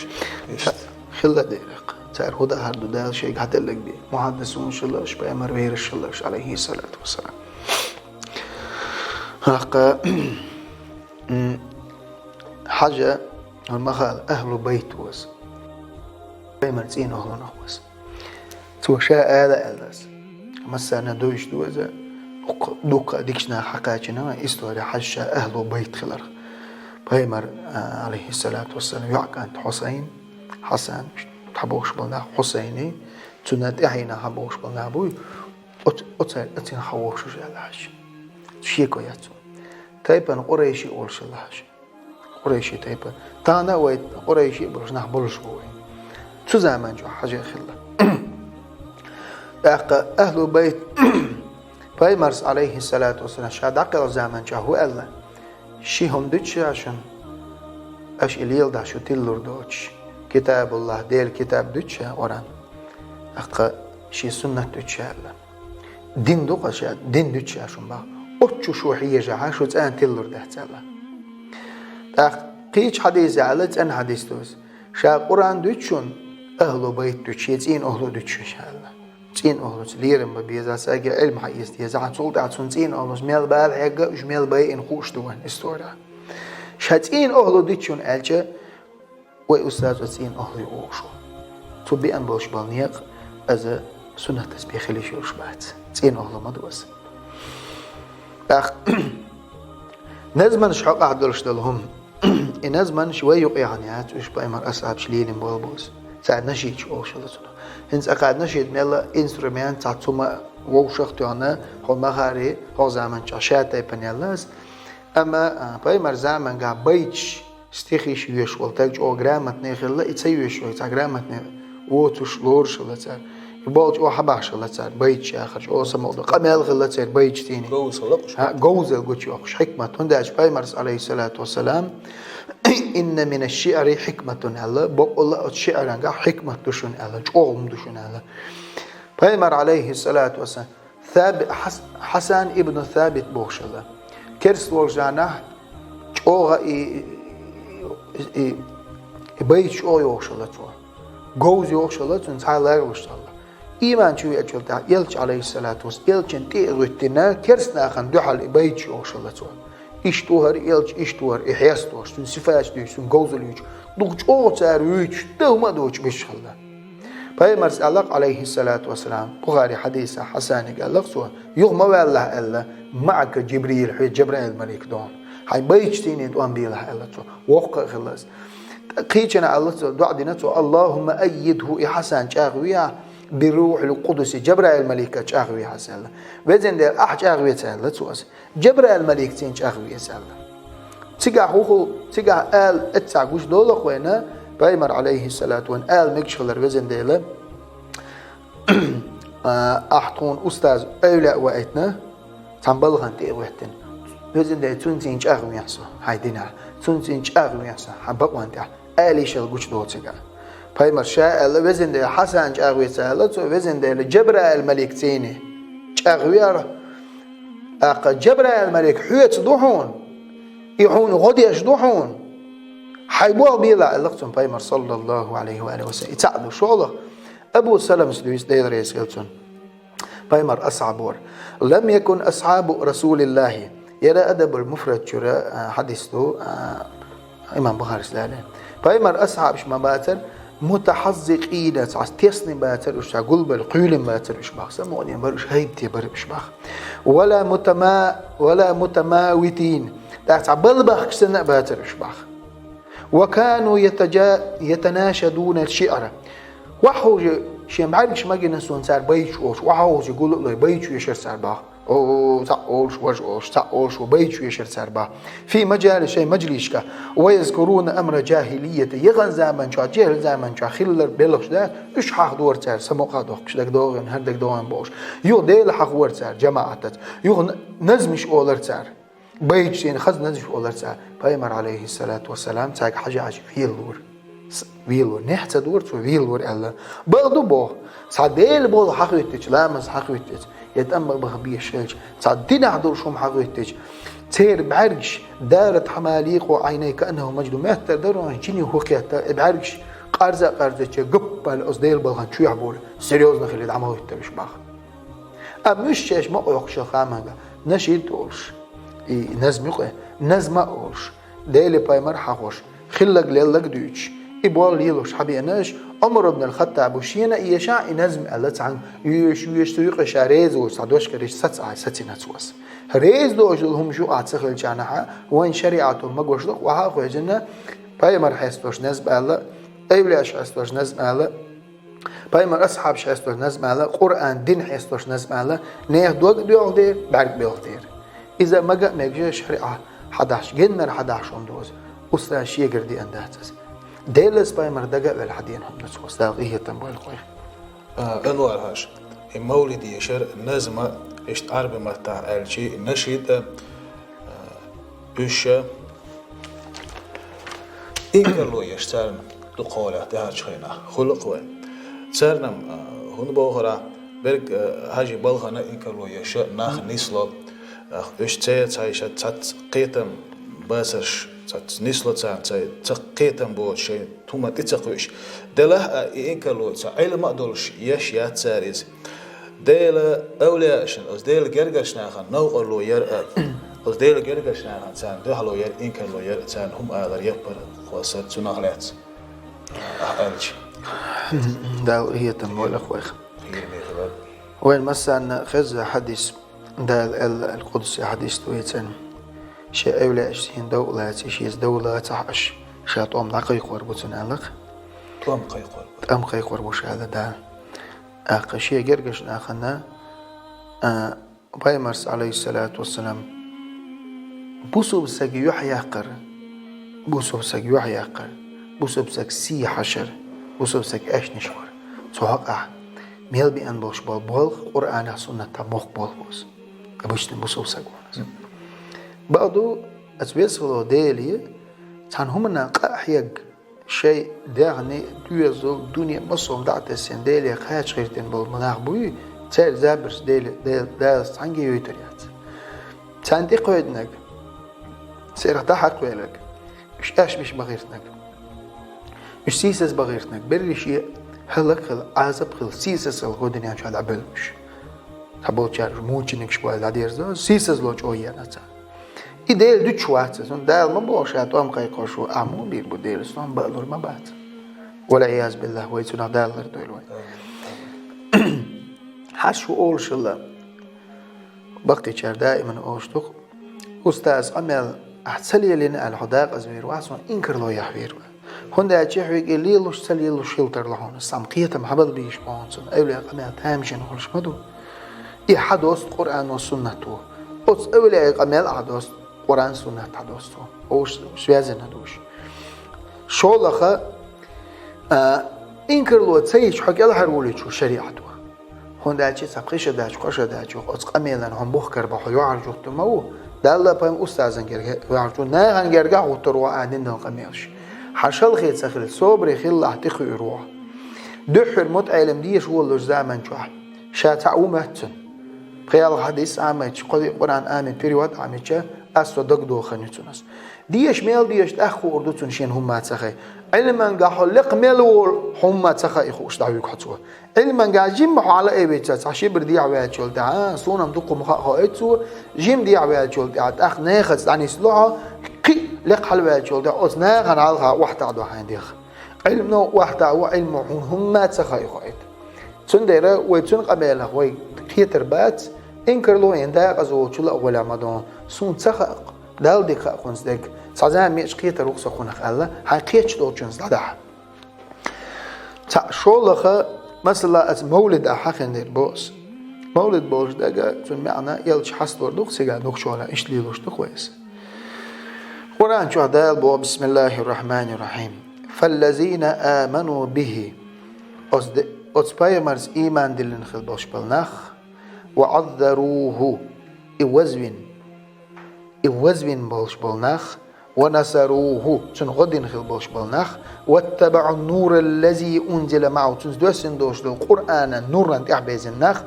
иштта. Хилла дерриг. Цара хӀу дахар ду Дала шайга хьаделлаг бе. Мухьаддисунаш а лараш, пайхамар вераш а лараш, алейхи салату вассалам. ХӀаккха, м, хьажа, хӀуна ма хала, ахлу байт ваз. Пайхамар цӀийна охлунах ваз. Цо ша ала аьллас. Массарна дойш доза, дукха, дукха дикача наха хьакхачина, истори хьажа ша ахлу байт хиларх. Пайхамар, а, алейхи салату вассалам, йоӀ кӀант Хьусайн, Хьасан, хьабохуш бола нах Хьусайни, цунна тӀаьхьена хьабохуш бола нах буй, оц-, оцай, оцин хьавохуш уж аьлла хьажа. Шеко яц цо. Тайпан Къурайши олуш аьлла хьажа. Къурайши тайпа. Тахана а вай Къурайши а болуш нах болуш бу вай. Цу заман чохь хьажа хилла. ТӀаккха ахлу байт пайхамарс, алейхи салату вассалам, ша дӀакхелхачу заман чохь хӀу аьлла? Ши хӀума дуьту ша шуна, аша и леладахь шу тиллур доцуш. Китабуллах, Делан китаб дуьту ша, Къуръан. ТӀаккха шен суннат дуьту ша аьлла. Дин ду-кх ша, дин дуьту ша шуна бах. Оццу шу хьежахьа, шу цӀена тиллур дац аьлла. ТӀаккха кхечу хьадиса аьлла, цӀена хьадис ду иза. Ша Къуръан дуьту шуна, ахлу байт дуьту, шен цӀийна охлу дуьту шуна ша аьлла. ЦӀийна охлуца лерам бан беза, саги Ӏилма хьаэца деза, хьан цул тӀаьхьа цунна цӀийна охлуца мел бала хьегга, уьш мел байина хууш ду вайн история. Ша цӀийна охлу дуьту шуна аьлча, вай устаз оцу цӀийна охлуй оха шу. Цу беана болуш болу некъ, аза суннатас бен хила йиш йолуш бац. ЦӀийна охлу ма ду аса. ТӀаккха назманаш хьокъахь долуш долу хӀума. И назманаш вай юкъехь яц, уьш пайхамар асхьабаш лелийна болу бу аса. Цара нашидаш олуш хилла цунах. ХӀинца акхар нашид мелла инструмент, цхьа цума вовшах а тоьхна, хьо махари, хьо заманчохь ша тайпана яьлла аса. Амма, а, пайхамар замангахь байташ, стихиш йоьшуш волу стаг чӀогӀа грамотный хилла, и ца йоьшуш волу цхьа грамотный воцуш лоруш хилла цара. И болчу чӀогӀа хьабахьаш хилла цара, байташ яхарш, чӀогӀа самукъа ду. Къамел хилла церан байташ цӀийне. Говза хилла уьш. ХӀаъ, говзалла гучуйоккхуш, хьикмат. ХӀунда аьлча пайхамарс, алейхиссалату вассалам, «Инна мина шиъри хьикматун», аьлла, бакъалла оцу шиърангахь хьикмат ду шуна аьлла, чӀогӀа хӀума ду шуна аьлла. Пайхамар, алейхиссалату вассалам, Саби-, Хьас-, Хьасан ибн Сабит бохуш хилла. Керст волчу нахана чӀогӀа и, и, и, и байташ чӀогӀа йохуш хилла цо. Говза йохуш хилла, цунна цхьа а ларвалуш ца хилла. Ийман чу веачул тӀаьхьа элча, алейхиссалату вассалам, элчанна тӀе а гӀуьттина, керст нахана дуьхьал и байташ йохуш хилла цо. Иштта ву хӀара элча, иштта ву хӀара и хьест долуш, цуьнан сифаташ дуьйцуш, цуьнан говзалла юьйцуш, дукха чӀогӀа цара вуьйцуш, дан хӀума а доцуш беш хилла. Пайхамарс аьлла-кх, алейхиссалату вассалам, Бухари хьадисехь Хьасанига аьлла-кх цо: «Юха ма валалахь, — аьлла, — маӀака Джибрил, хьоьца Джабраил малик догӀу. Хьайн байташ цӀийне тӀом белахь», — аьлла цо. Воккха а хилла иза. Кхечанхьа аьлла цо, доӀа дина цо: «Аллахумма аййидху, и Хьасан чӀагӀвехьа, би рухьил къудуси, Джабраил маликаца чӀагӀвехьа иза», — аьлла. «Везан Дела, ахь чӀагӀвеца», — аьлла цо иза. Джабраил малик цӀийна чӀагӀве иза аьлла. Цигахь хӀу-, цигахь ала эццахь гуш долу-кх вайна, пайхамар, алейхиссалату, вайн ала мегаш хилар, везан Дела, а, ахь тхуна устаз эвлаъ ваийтина, цхьана балхана тӀе а гӀоьттина. Везан Дела, цунна цӀийна чӀагӀвехьа со хьайн динахь, цунна цӀийна чӀагӀвехьа со хьан бакъонна тӀехь. Ала йиш йолу гучу долу цигахь. Пайхамар ша аьлла, везан Дела, Хьасан чӀагӀвеца аьлла цо, везан Дела, Джабраил малик цӀийне чӀагӀвера. ТӀаккха Джабраил малик хьоьца ду хьуна, и хьуна гӀо деш ду хьуна. Хьайн болх белахь, аьлла-кх цунна пайхамар, саллаллаху алейхи ва алейхи ва саллям. И цхьаъ ду шолгӀа. Абу Саламас дуьйцу, Дела реза хила цунна. Пайхамар асхьаб вара. «Лам якун асхьабу Расулиллахи». Яра Адабул Муфрад чуьра, а, хьадис ду, а, имам Бухарис дале. Пайхамар асхьабаш ма бацара, мутахьаззикъина, цхьа тесна бацара уьш, цхьа гулбелла, кхоьлина бацара уьш бах. Самукъане бара уьш, гӀайбате бара уьш бах. Вала мутама-, вала мутамавитин. ТӀаккха цхьа балбахкаш санна а бацара уьш бах. «Ва кану ятажа-, ятанашадуна шиъра». Ваха хьовжа, шен бӀаьргаш магина суна цара байташ олуш, ваха хьовжа гуллуй байташ вешара цара бах. О, цхьаъ олуш, важа олуш, цхьаъ олуш, ва байташ вешара цара бах. Фи мажали, шайн мажлисашка. «Ва язкуруна амра джахилияти». Яхан заман чохь, жехӀил заман чохь хиллар белхаш да, уьш хьахдора цара, самукъа дохкуш, дагадогӀийна, хӀара дагадогӀийна бохуш. Юха Дела хьахора цара, жамаӀатаца. Юха н-, назмаш олар цара. Байташ цӀийна хаза назмаш олар цара. Пайхамар, алейхиссалату вассалам, цаьрга хьажа-хьажа велора. С-, велора. Нехь ца дора цо, велора аьлла. Бакъ ду боху. Цхьа Дела болх хьахӀоьттича, ламаз хьахӀоьттича, я тӀам баха безаш хилча, цхьа динахь долуш хӀума хьахӀоьттича, церан бӀаьргаш, дарат хьамаликъу Ӏайнай кааннаху маджнун, меттара дара вайн, жиний хӀу кхетта, и бӀаьргаш Къарза а къарзача гаппал оз Дела балхан чуьхь болу, серьёзно хили дӀа ма хӀуьттараш баха. Амма уьш шаьш ма къоьхкуш ханга, нашид олуш. И назм юкъе, назма олуш. Дела пайхамар хьахош, хиллаг леллаг дуьйцуш. И болу лелош хьабеана аша, Ӏумар ибн ал-Хаттабу шена а ешахь и назм аьлла цхьаьнга, юьш, юьш цу юкъе ша реза воцу цхьа дош карийча саца а сацина цо ас. Реза дош долу хӀума шу а ца хилчахьана, вайн шариӀато магош докъа ваха а хьоьжина, пайхамар хьестош назм аьлла, эвлияш хьестош назм аьлла, пайхамар асхьабаш хьестош назм аьлла, Къуръан дин хьестош назм аьлла, нехан дог а доьлху дера, бӀаьрг а боьлху дера. Иза мага а мегаш шариӀа хьадахьаш, геннара хьадахьаш хӀума ду иза. Устаз шегара деана дац иза. Делаца пайхамар дага а ваьлла хьадеана хӀума ду цо, Дала къинхетам бойла кхойх. А, Анвар-хьаьжа, и мовлид ешар назма, иштта Ӏарби маттахь аьлчи, нашид а, а, уьш а, инкарло еш царна дукха хьолехь тӀаьхьарчу хенахь хуьлу-кх вайн. Царна-м, а, хӀунда бохурахь, берг, а, хьажи балхана инкарло еш нах нисло, а, уьш церан цхьайша цхьацца кхетам бацарш, цхьацца нисло царна цай, ца кхетам боцуш шайн хӀума тӀе ца кхуьуш. Делахь а и инкарло ца Ӏилма а долуш еш яц цара иза. Дела эвлияашна, оцу Дела гергарчу нахана новкъарло яр а, оцу Дела гергарчу нахана царна дуьхьало яр, инкарло яр а, царна хӀума алар яппар а, кхоссар цунах лаьцна. Ахь аьлча. Дала къинхетам бойла кхойх. Хийра мехалар. Вайн массарна хеза хьадис, Дала аьлла, ал-Къудси хьадис ду вайцӀена. Шен эвлияашца дов а лаций, шеца дов лацахь аша, ша тӀом дӀакхайкхор бу цунна аьлла-кх. ТӀом кхайкхор бу. ТӀом кхайкхор бу ша аьлла Дала. ТӀаккха шен гергарчу нахана, а, пайхамарс, Ӏалайхиссалату вассалам, бусалба саг юьхьъяккхар, бусалба саг юьхьъяккхар, бусалба саг сий хьашар, бусалба саг аьшнаш вар. Цу хьокъехь мел беана болуш болу болх Къуръанехь, суннатехь мохк болх бу иза. Обычный бусалба саг ву иза. Бакъ ду, аса веза хилла Деле, цхьана хӀуманна къа а хьегна, шайн дегӀне, доьзал, дуьне, массо а дӀа а тесна, Деле кхача гӀиртина болу нах буй, церан забарш Деле, Дела, Дала цхьаьнга а йойтур яц. Царна тӀекхоьдинарг, церах дӀахьакхавелларг, уьш аьшмаш бан гӀиртинарг, уьш сийсаз бан гӀиртинарг, берриш а хӀаллак а хилла, Ӏазап а хилла, сийсаз хилла гӀо дуьнен чохь дӀабевлла уьш. Цхьаболчара мученикаш бу аьлла дӀадерзо, сийсазло чӀогӀа еана царна. И Дела дуьтуш вац иза, хӀунда Дала ма боху ша тӀом кхайкхош ву, ахь муха бийр бу Делаца, тӀом баалур ма бац. Валъиязу биллахӀ, вай цунах Дала лардойла вай. Хьан шу олуш хилла, баккхийчара даиман олуш ду-кх, устаз къамел ахь ца лелийна аьлла хьо дакъазвийр вац, хьуна инкарло яхьвийр вац. ХӀунда аьлча хьоьга и лелош, ца лелош хила тарло хьуна, сан кхетам хьабала бийш боху цунна, эвлияй къамел тамашийна хуьлуш ма ду. И хьадоста Къуръано, суннато. Оцу эвлияй къамел а хьадоста, Къуръан, суннат хьадоста. Ош связано ду уьш. ШолгӀа, а, инкарло ца йича хьо кӀелхьарволуьйтуш ву шариӀато. ХӀунда аьлча цхьа пхи шо даьлча, кхо шо даьлча, оцу къамелан хьуна бухкар бан хьо йоӀаржуьйтур ма ву. Далла пайхамар устазан герга йоӀаржу, нахана герга а гӀуттур ву ахь дина долу къамелаш. Хьан шалхе ца хилла, собаре хилла ахь тӀекхуьур ву. Дуьххьара мутаӀелим деша волалучу заман чохь ша цхьаъ ву моьтту цунна. Пхи-ялх хьадис Ӏамийча, кхо-виъ Къуръан Ӏамийна, перевод Ӏамийча, ас со дагадоху хан ю цунна ас. Деша мел деша тӀаккха хуур ду цунна шена хӀумма ца хаий. Ӏилманга хьо лекха мел волу хӀумма ца хаий хууш дӀахьуьгу хьо цо. Ӏилманга жимма хьо Ӏала а веъча, цхьа ши бӀаьрг дехьаваьллачул тӀаьхьа, а, суна-м дукха хӀума хаьа хоуьйту цо, жимма дехьаваьллачул тӀаьхьа, тӀаккха нахаца дӀанисло хьо, кхин а лекха хьалаваьллачул тӀаьхьа, оцу нахана хьалха охьатаӀадо хьайн дегӀ. Ӏилмано охьатаӀо, Ӏилмо хьуна хӀумма ца хаий хоуьйту. Цундела вай цуьнан къамелах вай кхетар бац, инкарло ян дакъаза волчул а гӀолехь ма ду, суна ца хаьа-кх, Далла дика хаьа кхунца дерг, цхьа зама мича кхетар ву-кх со кхунах аьлла, хьайн кхеташ долчунца дӀадахьа. Цхьаъ, шолгӀа, масала, аса мовлид ахь хьахиндийр боху ас. Мовлид болуш дага, цуьнан маьӀна элча хьастор ду-кх, цигахь дукхачу хьолехь иштта лелош ду-кх вай аса. Къуръан чохь Дала боху: «Бисмиллахир-рахманир-рахим. Фаллазина аману бихи». Оцу де-, оцу пайхамарца ийман диллина хила болуш болу нах, ва Ӏаззаруху, и вазвина, и вазвина болуш болу нах, ва насаруху, цунна гӀо дина хила болуш болу нах, ваттабаӀу нураллази унзила маӀаху, цунца доьссина долуш долу Къуръанан нуран тӀехь безина нах,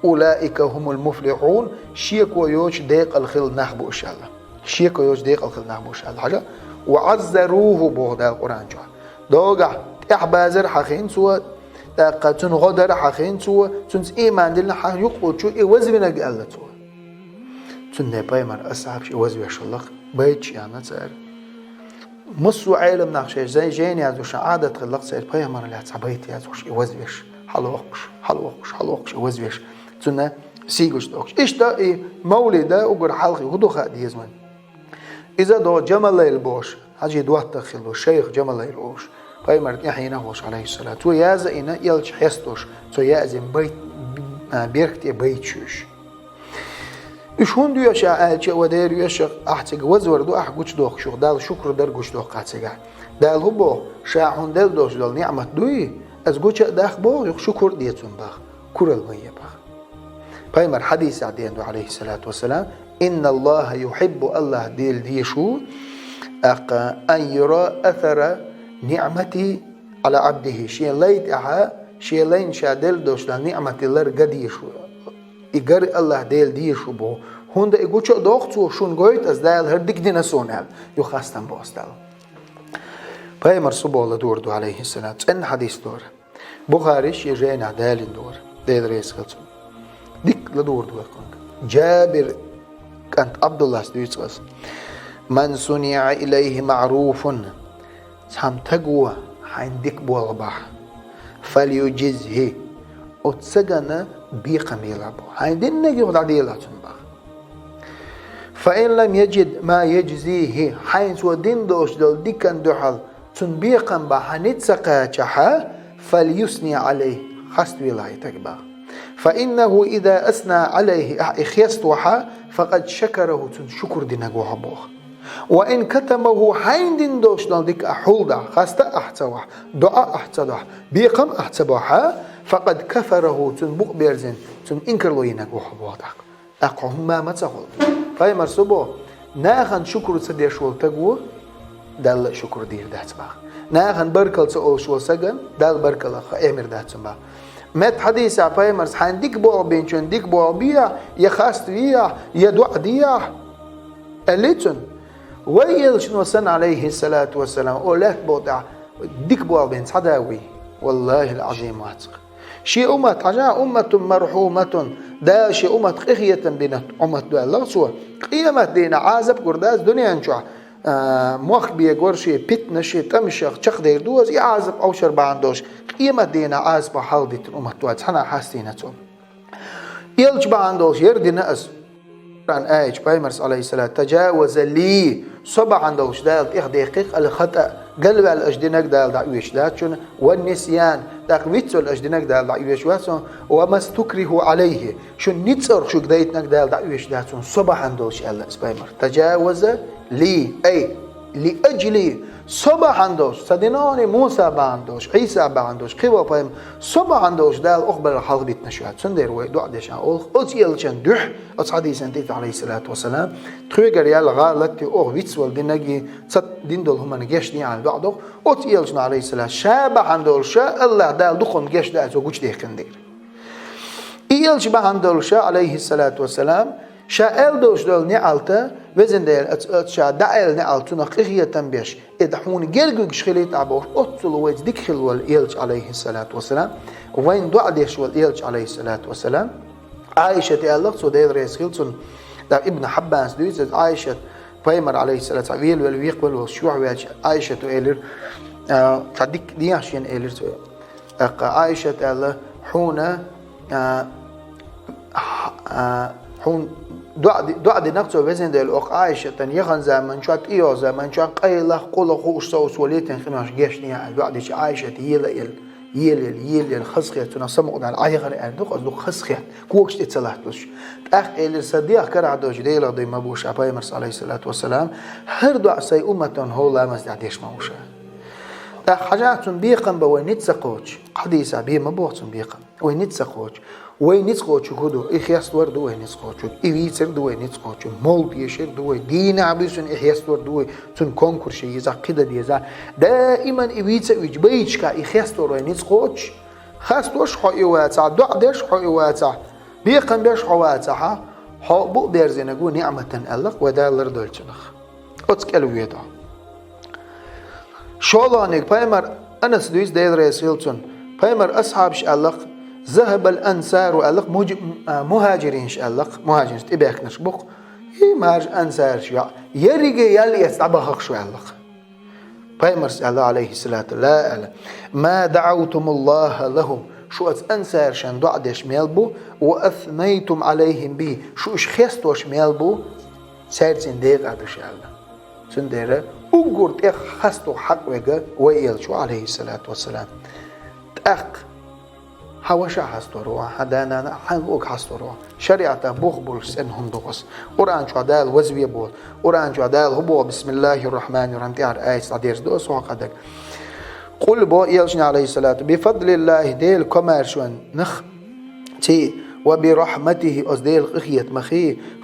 улаика хумул муфлихун, шеко йоцуш декъала хилла нах бу уьш аьлла. Шеко йоцуш декъала хилла нах бу уьш аьлла. Хьажа, ва Ӏаззаруху боху Дала Къуръан чохь. Догахь тӀехьабазар хьахийна цо, тӀаккха цунна гӀо дар хьахийна цо, цунца иман диллина хьан юкъучу и вазвинарг аьлла цо. Цундела пайхамар асхьабаш и вазвеш хилла-кх, байташ яьнна цара. Массо а Ӏелам нах шайн жай-, жайна яздеш Ӏадат хилла-кх церан пайхамар лаьцна цхьа байт яздеш, и вазвеш, хьалвоккхуш, хьалвоккхуш, хьалвоккхуш, и вазвеш. Цунна сий гучадохкуш. Иштта и мавлида угар хьалхе хӀун ду хаа деза вайна. Иза догӀу Джамалайл бохуш, хьажий доттагӀа хилла ву, шайх Джамалайл олуш. Пайхамар тӀаьхьенах волуш, Ӏалайхиссалам. Цо яза а йина, элча хьесталуш, цо яздина байт, а, беркате байташ ю уьш. Уьш хӀунда йоьшу аьлча, ва дера йоьшу, ахь цига вазвар ду, ахь гучадохкуш ю-кх, Далла шукур дар гучадоккху ахь цигахь. Дала хӀун боху, ша хьуна делла долуш долу ниӀмат дуй, аса гуча а даха боху, юха шукур а де цунна боху, куралла ма е боху. Пайхамар хьадисехь деана ду, Ӏалайхиссалату вассалам: «Инналлаха юхьиббу», Аллах Дела дезаш ву, тӀаккха, «ан юра асара ниӀмати Ӏала Ӏабдихи», шен лай тӀехьа, шен лайна ша делла долуш долу ниӀматан лар ган дезаш ву. И гар Аллах Дела дезаш ву боху. ХӀунда и гуча а доху цо, шуна гойту аса Дала хӀара дика дина суна аьлла, юха хастам боху аса Далла. Пайхамар субоху ладугӀур ду, Ӏалайхиссалам, цӀена хьадис дора. Бухарис шен жайнахь далийна дора, Дела реза хила цунна. Дика ладугӀур ду вай кхунга. Джабир кӀант Ӏабдуллас дуьйцу аса: «Ман суниӀа илайхи маъруфун». Цхьамма стаг ву хьайна дика болх бахь, «фалюджизхи», оцу стагана бекхам елахь боху. Хьайна диннарг юха дӀаделахь цунна боху. «Фа ин лам яджид ма яджзихи», хьайна цо дина долуш долу дикан дуьхьал цунна бекхам бахь хьан ницкъ ца кхачахь, «фалюсни Ӏалайхи», хаставелахь и стаг боху. «Фа иннаху иза асна Ӏалайхи», ахь и хеставахь, «факъад шакараху», цунна шукур динарг ву хьо боху. «Ва ин катамаху», хьайна дина долуш долу дика ахь хьулдахь, хаста ахь ца вахь, доӀа ахь ца дохь, бекхам ахь ца бохь, «факъад кафараху», цунна букъ берзина, цунна инкарло йинарг ву хьо боху тӀаккха. ТӀаккха хьо хӀумма ма ца хуьлу. Пайхамар субоху, нахана шукур ца деш волу стаг ву, Далла а шукур дийр дац боху. Нахана баркалла ца олуш волу стагана Далла баркалла ха эмир дац цунна боху. Метта хьадисехь пайхамарс: «Хьайна дика болх бинчунна дика болх бехь, я хаставехь, я доӀа дехь», аьлли цунна. Вай элчано санна, Ӏалайхиссалату вассалам, о лаьтта букъа тӀехь дика болх бина цхьа да вуй? Валлахил Ӏазим, вацахь. Шен уммат, хьажахь, «умматун мархьуматун», Дала шен уммат къинхетам бина уммат ду аьлла цо. Къемат дийнахь Ӏазап гур дац дуьнен чохь, а, мохк бегор шен питнаш, шен тӀамашах чекхдер ду аса, и Ӏазап овшар бахьана долуш, къемат дийнахь Ӏазапах хьалдитина уммат ду аьлла цхьана хьастийна цо. Элча бахьана долуш яр дина аса. Къуръан аят, пайхамарс, Ӏалайхиссалату: «Таджаваза ли», со бахьана долуш Дала тӀехдеккхи-кх, «ал хатӀа», галваьлла аша динарг Дала дӀаоьцуш дац шуна, «ван нисьян», тӀаккха вицвелла аша динарг Дала дӀаоьцуш вац шуна, «ва мастукриху Ӏалайхи», шуна ницкъ йолуш шуьга дайтинарг Дала дӀаоьцуш дац шуна, со бахьана долуш аьлла аса пайхамар. «Таджаваза ли», ай, «ли аджли», со бахьана долуш, ца динон Муса бахьана долуш, Ӏийса бахьана долуш, кхин ваха пайхамар, со бахьана долуш Дала охбалла хьалха битинарш вац. Цундела вай доӀа дешан олу оцу элчан дуьхьа, оцу хьадисан тӀе, Ӏалайхиссалату вассалам, тхоьгара яьлла гӀалат а, оха вицвелла динарг а, ца дина долу хӀуманна геч дехьа аьлла доӀа доху, оцу элчано, Ӏалайхиссалам, ша бахьана долуш, Аллах Дала дукха хӀума геч даьлла цо гучудаьккхина дера. И элча бахьана долуш, Ӏалайхиссалату вассалам, ша аьлла долуш долу неӀалт, везан Дела, оцу, оцу ша дӀааьлла неӀалт цунах къинхетам беш, и да хьуна гергуьгуш хилийта ахь бохуш, оццул вайца дика хилла волу элча, Ӏалайхиссалату вассалам, вайна доӀа деш волу элча, Ӏалайхиссалату вассалам, Ӏайшата аьлла-кх цо, Дела реза хила цунна, тӀаккха Ибн Хьаббанас дуьйцу иза, Ӏайшат, пайхамар, Ӏалайхиссалату вассалам, велавелла, векхавелла волуш, юьхьваьлча, Ӏайшата элира, а, цхьа дика дехьа шена элира цо. ТӀаккха Ӏайшата аьлла: «Хьуна, а, а, хьуна доӀа ди-, доӀа дина-кх цо, везан Дела, оха Ӏайшатан яхан заман чохь, тӀейогӀу заман чохь, къайлах, къулах хууш совцаволуьйтина къинош гечдехьа», аьлла доӀа дича, Ӏайшата ела-ела, ела-ела, ела-ела, хазахета цунах самукъадаьлла, Ӏайхар аьлла ду-кх аса, дукха хазахета, когаш тӀе ца латталуш. ТӀаккха элира: «Сан дегӀ карахь долчу Делах дуй ма бу ша, пайхамарс, Ӏалайхиссалату вассалам, хӀара доӀа сайн умматан хӀора ламаз тӀехь деш ма ву ша». ТӀаккха хьажахь, цунна бекхам бан вай ницкъ ца кхочу, хьадисехь бен ма боху цунна бекхам. Вай ницкъ ца кхочу. Вай ницкъ кхочу хӀун ду? И хеставар ду вай ницкъ кхочу. И вийцар ду вай ницкъ кхочу. Мовлид ешар ду вай. Дийнахь буьйсанна и хеставар ду вай. Цунна конкурс езахь, кхин дан дезахь. Даиман и вийца а вийча, байташкахь и хеставар вай ницкъ кхочуш. Хасташ хьо и вацахь, доӀа деш хьо и вацахь, бекхам беш хьо вацахь, хьо букъ берзинарг ву ниӀматан аьлла-кх вай Дала лардойла цунах. Оцу кӀел ведо. ШолгӀаниг, пайхамар Анас дуьйцу, Дела реза хуьлда цунна. Пайхамар асхьабаш аьллакх, захабал ансару аьллакх, муджи-, а, мухаджиринаш аьллакх, мухаджиринаш тӀебаьхкинарш бу-кх. И маржа ансараш йоӀ, ерриге ял эца дӀабахахь шу аьллакх. Пайхамарс аьлла, алейхиссалату, ла аьлла, ма даӀавтумуллаха лахум, шу оцу ансарашна доӀа деш мел бу, ва аснайтум алейхим би, шу уьш хестош мел бу, цаьрца декъа ду шу аьлла. Цундела уггар тӀех хастар хьакъ верг вай элча ву, алейхиссалату вассалам. ТӀаккха хьан ваша хьастор ву, хьан да-нана, хьан луъург хьастор ву. ШариӀатан бух болуш цӀена хӀума ду хӀара. Къуръан чохь Дала вазве боху. Къуръан чохь Дала хӀун боху, бисмиллахир рахманир рахим, тӀаьхьара аят дӀадерзадо аса хьокхаьрдерг. Къул бо элчане, алейхиссалату, би фадлиллахи, Делан комаьршонах ци, ва би рахматихи, оцу Делан къинхетамах,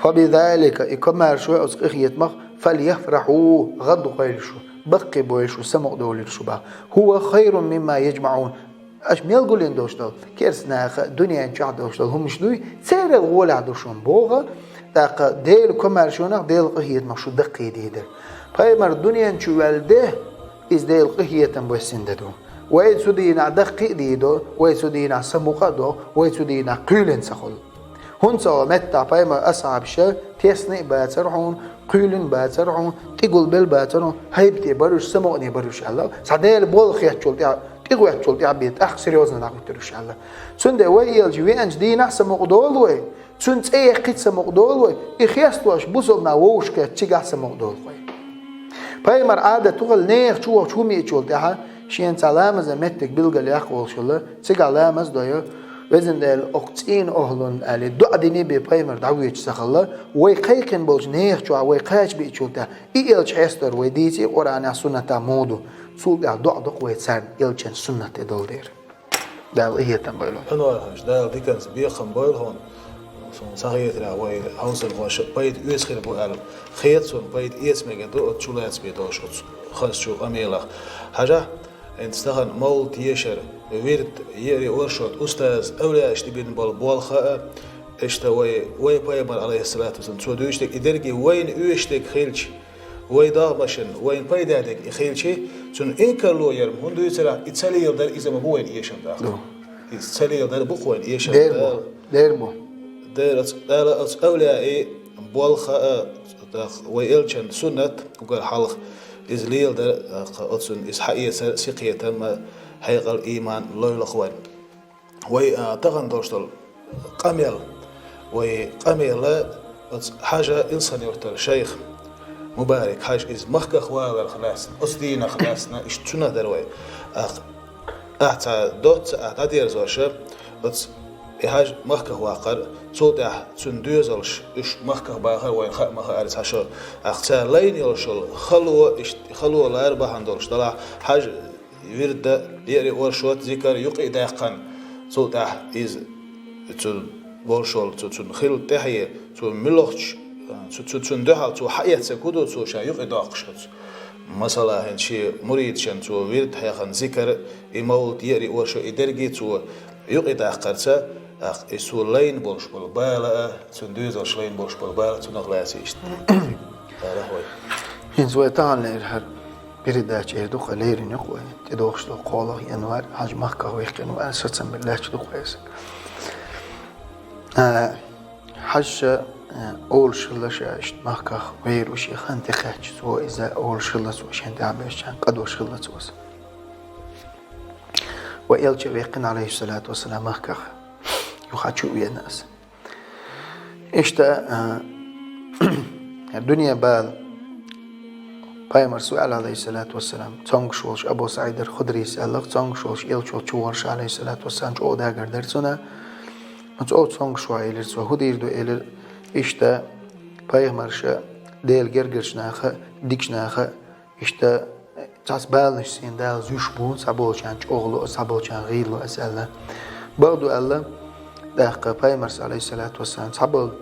фа би залика, и комаьршо оцу къинхетамах, фальяфраху, гӀаддохийла шу, баккхийбойла шу, самукъадолийла шу боху. ХӀува хайрун мимма яджмаӀун. Аша мел гулдина долуш долу керста наха дуьнен чохь долуш долу хӀуманаш дуй, церан гӀолехь ду шуна боху, тӀаккха Делан комаьршонах, Делан къинхетамах шу даккхийдийр дара. Пайхамар дуьнен чу ваьлла де, иза Делан къинхетам боссина де ду. Вай цу дийнахь даккхий а дийр ду, вай цу дийнахь самукъа а до, вай цу дийнахь кхоьлина ца хуьлу. ХӀунда аьлча меттахь пайхамаран асхьабаша тесна а бацара хьуна, кхоьлина бацара хьуна, тӀегулбелла бацара хьуна, хьайбате бара уьш, самукъане бара уьш аьлла. Цхьа Делан болх хеттачул тӀаьхьа, тӀехӀоьттачул тӀаьхьа бен тӀаккха серьёзно дӀахӀуьттура уьш аьлла. Цундела вай элча веанчу дийнахь самукъадолу вай, цуьнан цӀе яьккхича самукъадолу вай, и хестош бусалба нах вовшахкхетча, цигахь самукъадолу вай. Пайхамаран Ӏадат ву хилла, нехан чу вахча хӀума йиъчул тӀаьхьа, шена цхьа ламазан меттиг билгалъяккха волуш хилла, цигахь ламаз а дой, везан Дела, окху цӀийнан охӀлунна аьлла, доӀа дина бен пайхамар дӀавоьдуш ца хилла, вай кхайкхина болчу нехан чохь вай кхача биъчул тӀаьхьа, и элча хестош вай дийци Къуръанехь, суннатехь муха ду, цул тӀаьхьа доӀа до-кх вай царна, элчан суннат тӀе долу дела. Дала къинхетам бойла. Хьуна вахаш, Дала диканца бекхам бойла хьуна. Суна схьахетарехь, вай хьовсалхоша пайда оьцу хир бу аьлла. Хета суна пайда эца мегар ду оцу чулацаме долуш оцу хазачу къамелах. Хьажахь, хӀинца тахана мовлид ешар, вирд, еари оршот, устаз, эвлаяаш тӀебина болу болх а, иштта вай, вай пайхамар, алейхиссалату вассалам, цо дуьйцуш дерг, и дерриге вайна оьшуш дерг хилча, вай догӀмашна, вайна пайда дерг и хилча, цунна инкарло яр-м хӀунда дуьйцурахь, и ца леладар иза ма бу вайна эшам тӀаккха. Ду. Иза ца леладар бу-кх вайна эшам. Дера бу. Дера бу. Дера оцу, Дала оцу эвлаяийн болх а, тӀаккха вай элчан суннат уггар хьалха иза леладар, тӀаккха оцунна иза хьаэцар синкхетам а, хьекъал, ийман лойла-кх вайна. Вай, а, тахана долуш долу къамел, вай къамел оцу Хьажа Илсхан-Юьртара шайх Мубарак Хьажа иза махках валарх лаьцна, оцу дийнах лаьцна, иштта цунах дара вай. Ахь, ахь цхьа доцца ахь дӀадерзош, оцу и Хьажа махках ваккхар, цул тӀаьхьа цуьнан доьзалш, уьш махках бахар вайна хаа ма хаара цхьа шо. Ахь цара лайна йолуш йолу хало, иштта хало лара бахьана долуш делахь, Хьажа вирд а, еари оршот, зикар юкъа а даьккхина, цул тӀаьхьа иза цу болуш волу, цу, цунна хилла тӀаьхье, цо муьлхачу, цу, цу, цунна дуьхьал цо хьаэцнарг хӀун ду, цо ша юкъа доккхуш оцу. Масала, хӀинца шен муридашна цо вирд хьехна, зикар, и мовлид, еари оршот, и дерриге а цо юкъа даккхарца, тӀаккха иза цо лайна болуш болу бала а, цуьнан доьзалш лайна болуш болу бала а цунах лаьцна иштта. Арахь вай. ХӀинца вай тахана лерина хӀара передача эр ду-кх, лерина ю-кх вай. ТӀедогӀуш долу кхоалгӀа январь, Хьажа махках ваьккхина ву аьлла, сацам бина лаьтташ ду-кх вай иза. А, Хьажа, а, олуш хилла ша иштта махках вер ву, шен хан тӀекхаьчча, цо иза олуш хилла, цо шен тӀаьхьа бевзачарна къадош хилла цо иза. Вай элча ваьккхина, алейхиссалату вассалам, махках. Юха чу а веана иза. Иштта, а, дуьне бала пайхамарс ваьлла, алейхиссалату вассалам, цомгуш волуш Абу СаӀид аль-Худрийс аьлла-кх, цомгуш волуш элча волчу вахарш, алейхиссалату вассалам, чӀогӀа дагар дара цунна. Оцу цомгуш вахь элира цо, хӀун дийр ду элира, иштта пайхамарша, Делан гергарчу наха, дикачу наха, иштта цхьацца баланаш сайна Дала зуьйш бу, цхьаболчарна чӀогӀа ло, цхьаболчарна гӀийла ло аса аьлла. Бакъду аьлла, тӀаккха пайхамарс, алейхиссалату вассалам, цхьаболу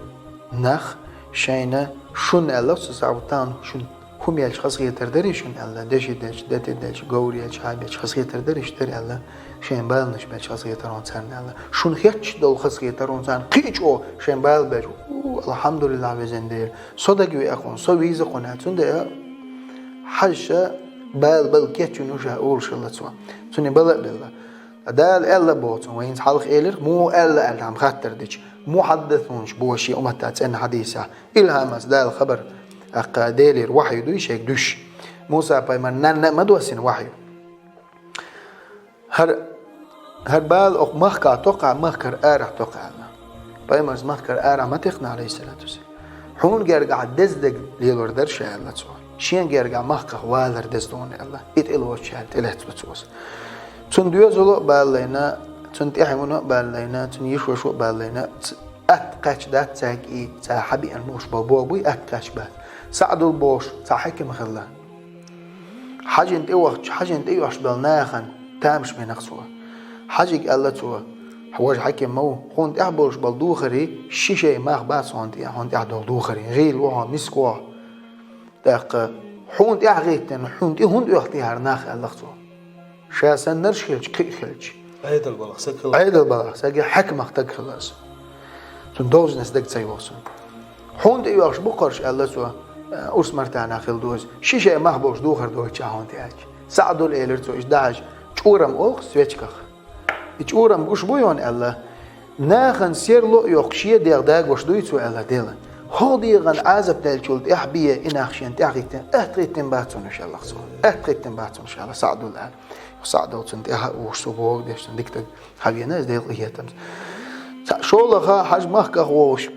нах шайна шуна аьлла, цу сагӀа тахана шуна хӀума елча хазахетар дарий шуна аьлла, деши делча, дети делча, говр елча, хьаба елча хазахетар дарий шуна аьлла, шайна баланаш белча хазахетар хьуна царна аьлла. Шуна хеташ долу хазахетар хьуна царна кхин а чӀогӀа шайна бала белча, у, алхьамдулиллахӀ, везан Дела. Со дагавеа хьуна, со вийза хьуна аьлла. Цундела Хьажа Бала бала кечйина ю ша олуш хилла цо. Цунна бала а белла. Дала аьлла боху цунна, вай хӀинца хьалха элира, муха аьлла аьлла хьан хаттар дича, мухьаддасунаш бу шен умматан цӀена хьадисехь, илхьамаца Дала хабар, тӀаккха Делера вахьйу дуй шайга дуьш. Муса-пайхамаран нанна а ма доссина вахьйу. ХӀара, хӀара бала окху махкахь токхахь, махкара арахь токхахь аьлла. Пайхамарца махкара арахь ма текхна, Ӏалайхиссалату вассалам. Хьуна гергахь деза дерг лелор дара ша аьлла цо. Шен гергахь махках валар деза дуна аьлла. И тӀелоцучаьрга тӀелаьцна цо. Цунна доьзало а балалайна, цунна тӀаьхьено а балалайна, цунна йиша-ваша а балалайна, ц-, атта кхаьчна дац цаьрга и цара хьан биъна лууш болу бохург буй, атта кхаьчна бац. СаӀдул бохуш цхьа хьаькам хилла. Хьаьжина тӀе вахча, хьаьжина тӀе оьхуш болу нахана тамаш бина цо. Хьаьжига аьлла цо: «Хьо важа хьаькам ма ву, хьуна тӀехь болуш болу духарий ши шай мах бац хьуна тӀе, хьуна тӀехь долу духарий. ГӀийла ву хьо, миска ву хьо. ТӀаккха хьуна тӀехь гӀиттина, хьуна тӀе хӀунда оьху те хӀара нах?» — аьлла цо. Ша саннарш хилча, кхин а хилча. Ӏедал балха стаг хилла. Ӏедал балха стаг, хьаькамах стаг хилла аса. Цунна должность дага ца йогӀу цунна. «Хьуна тӀе оьхуш бу кхарш», — аьлла цо, — «урс-мартанах хила доза. Ши шай мах болуш духар дойтуш хьуна тӀе», — аьлча. СаӀдул элира цо, иштта дахьаш, чӀорам олу-кх соьчках. И чӀорам гуш бу хьуна аьлла. Нахана серло а йоккхуш, шен дегӀ дагош дуй цо аьлла делла. ХӀокху дегӀан Ӏазап даьллачул тӀаьхьа бен и нах шена тӀехь гӀиттина, атта гӀиттина бац хьуна уьш аьлла цо. Атта гӀиттина бац хьуна уьш аьлла СаӀдул аьлла. СаӀдул цунна тӀаьхьа а вуш, цо бохург деш, цунна дика стаг хьан вена иза Делан къинхетамца. Цхьа шолгӀа хьаьжа махках вогӀуш.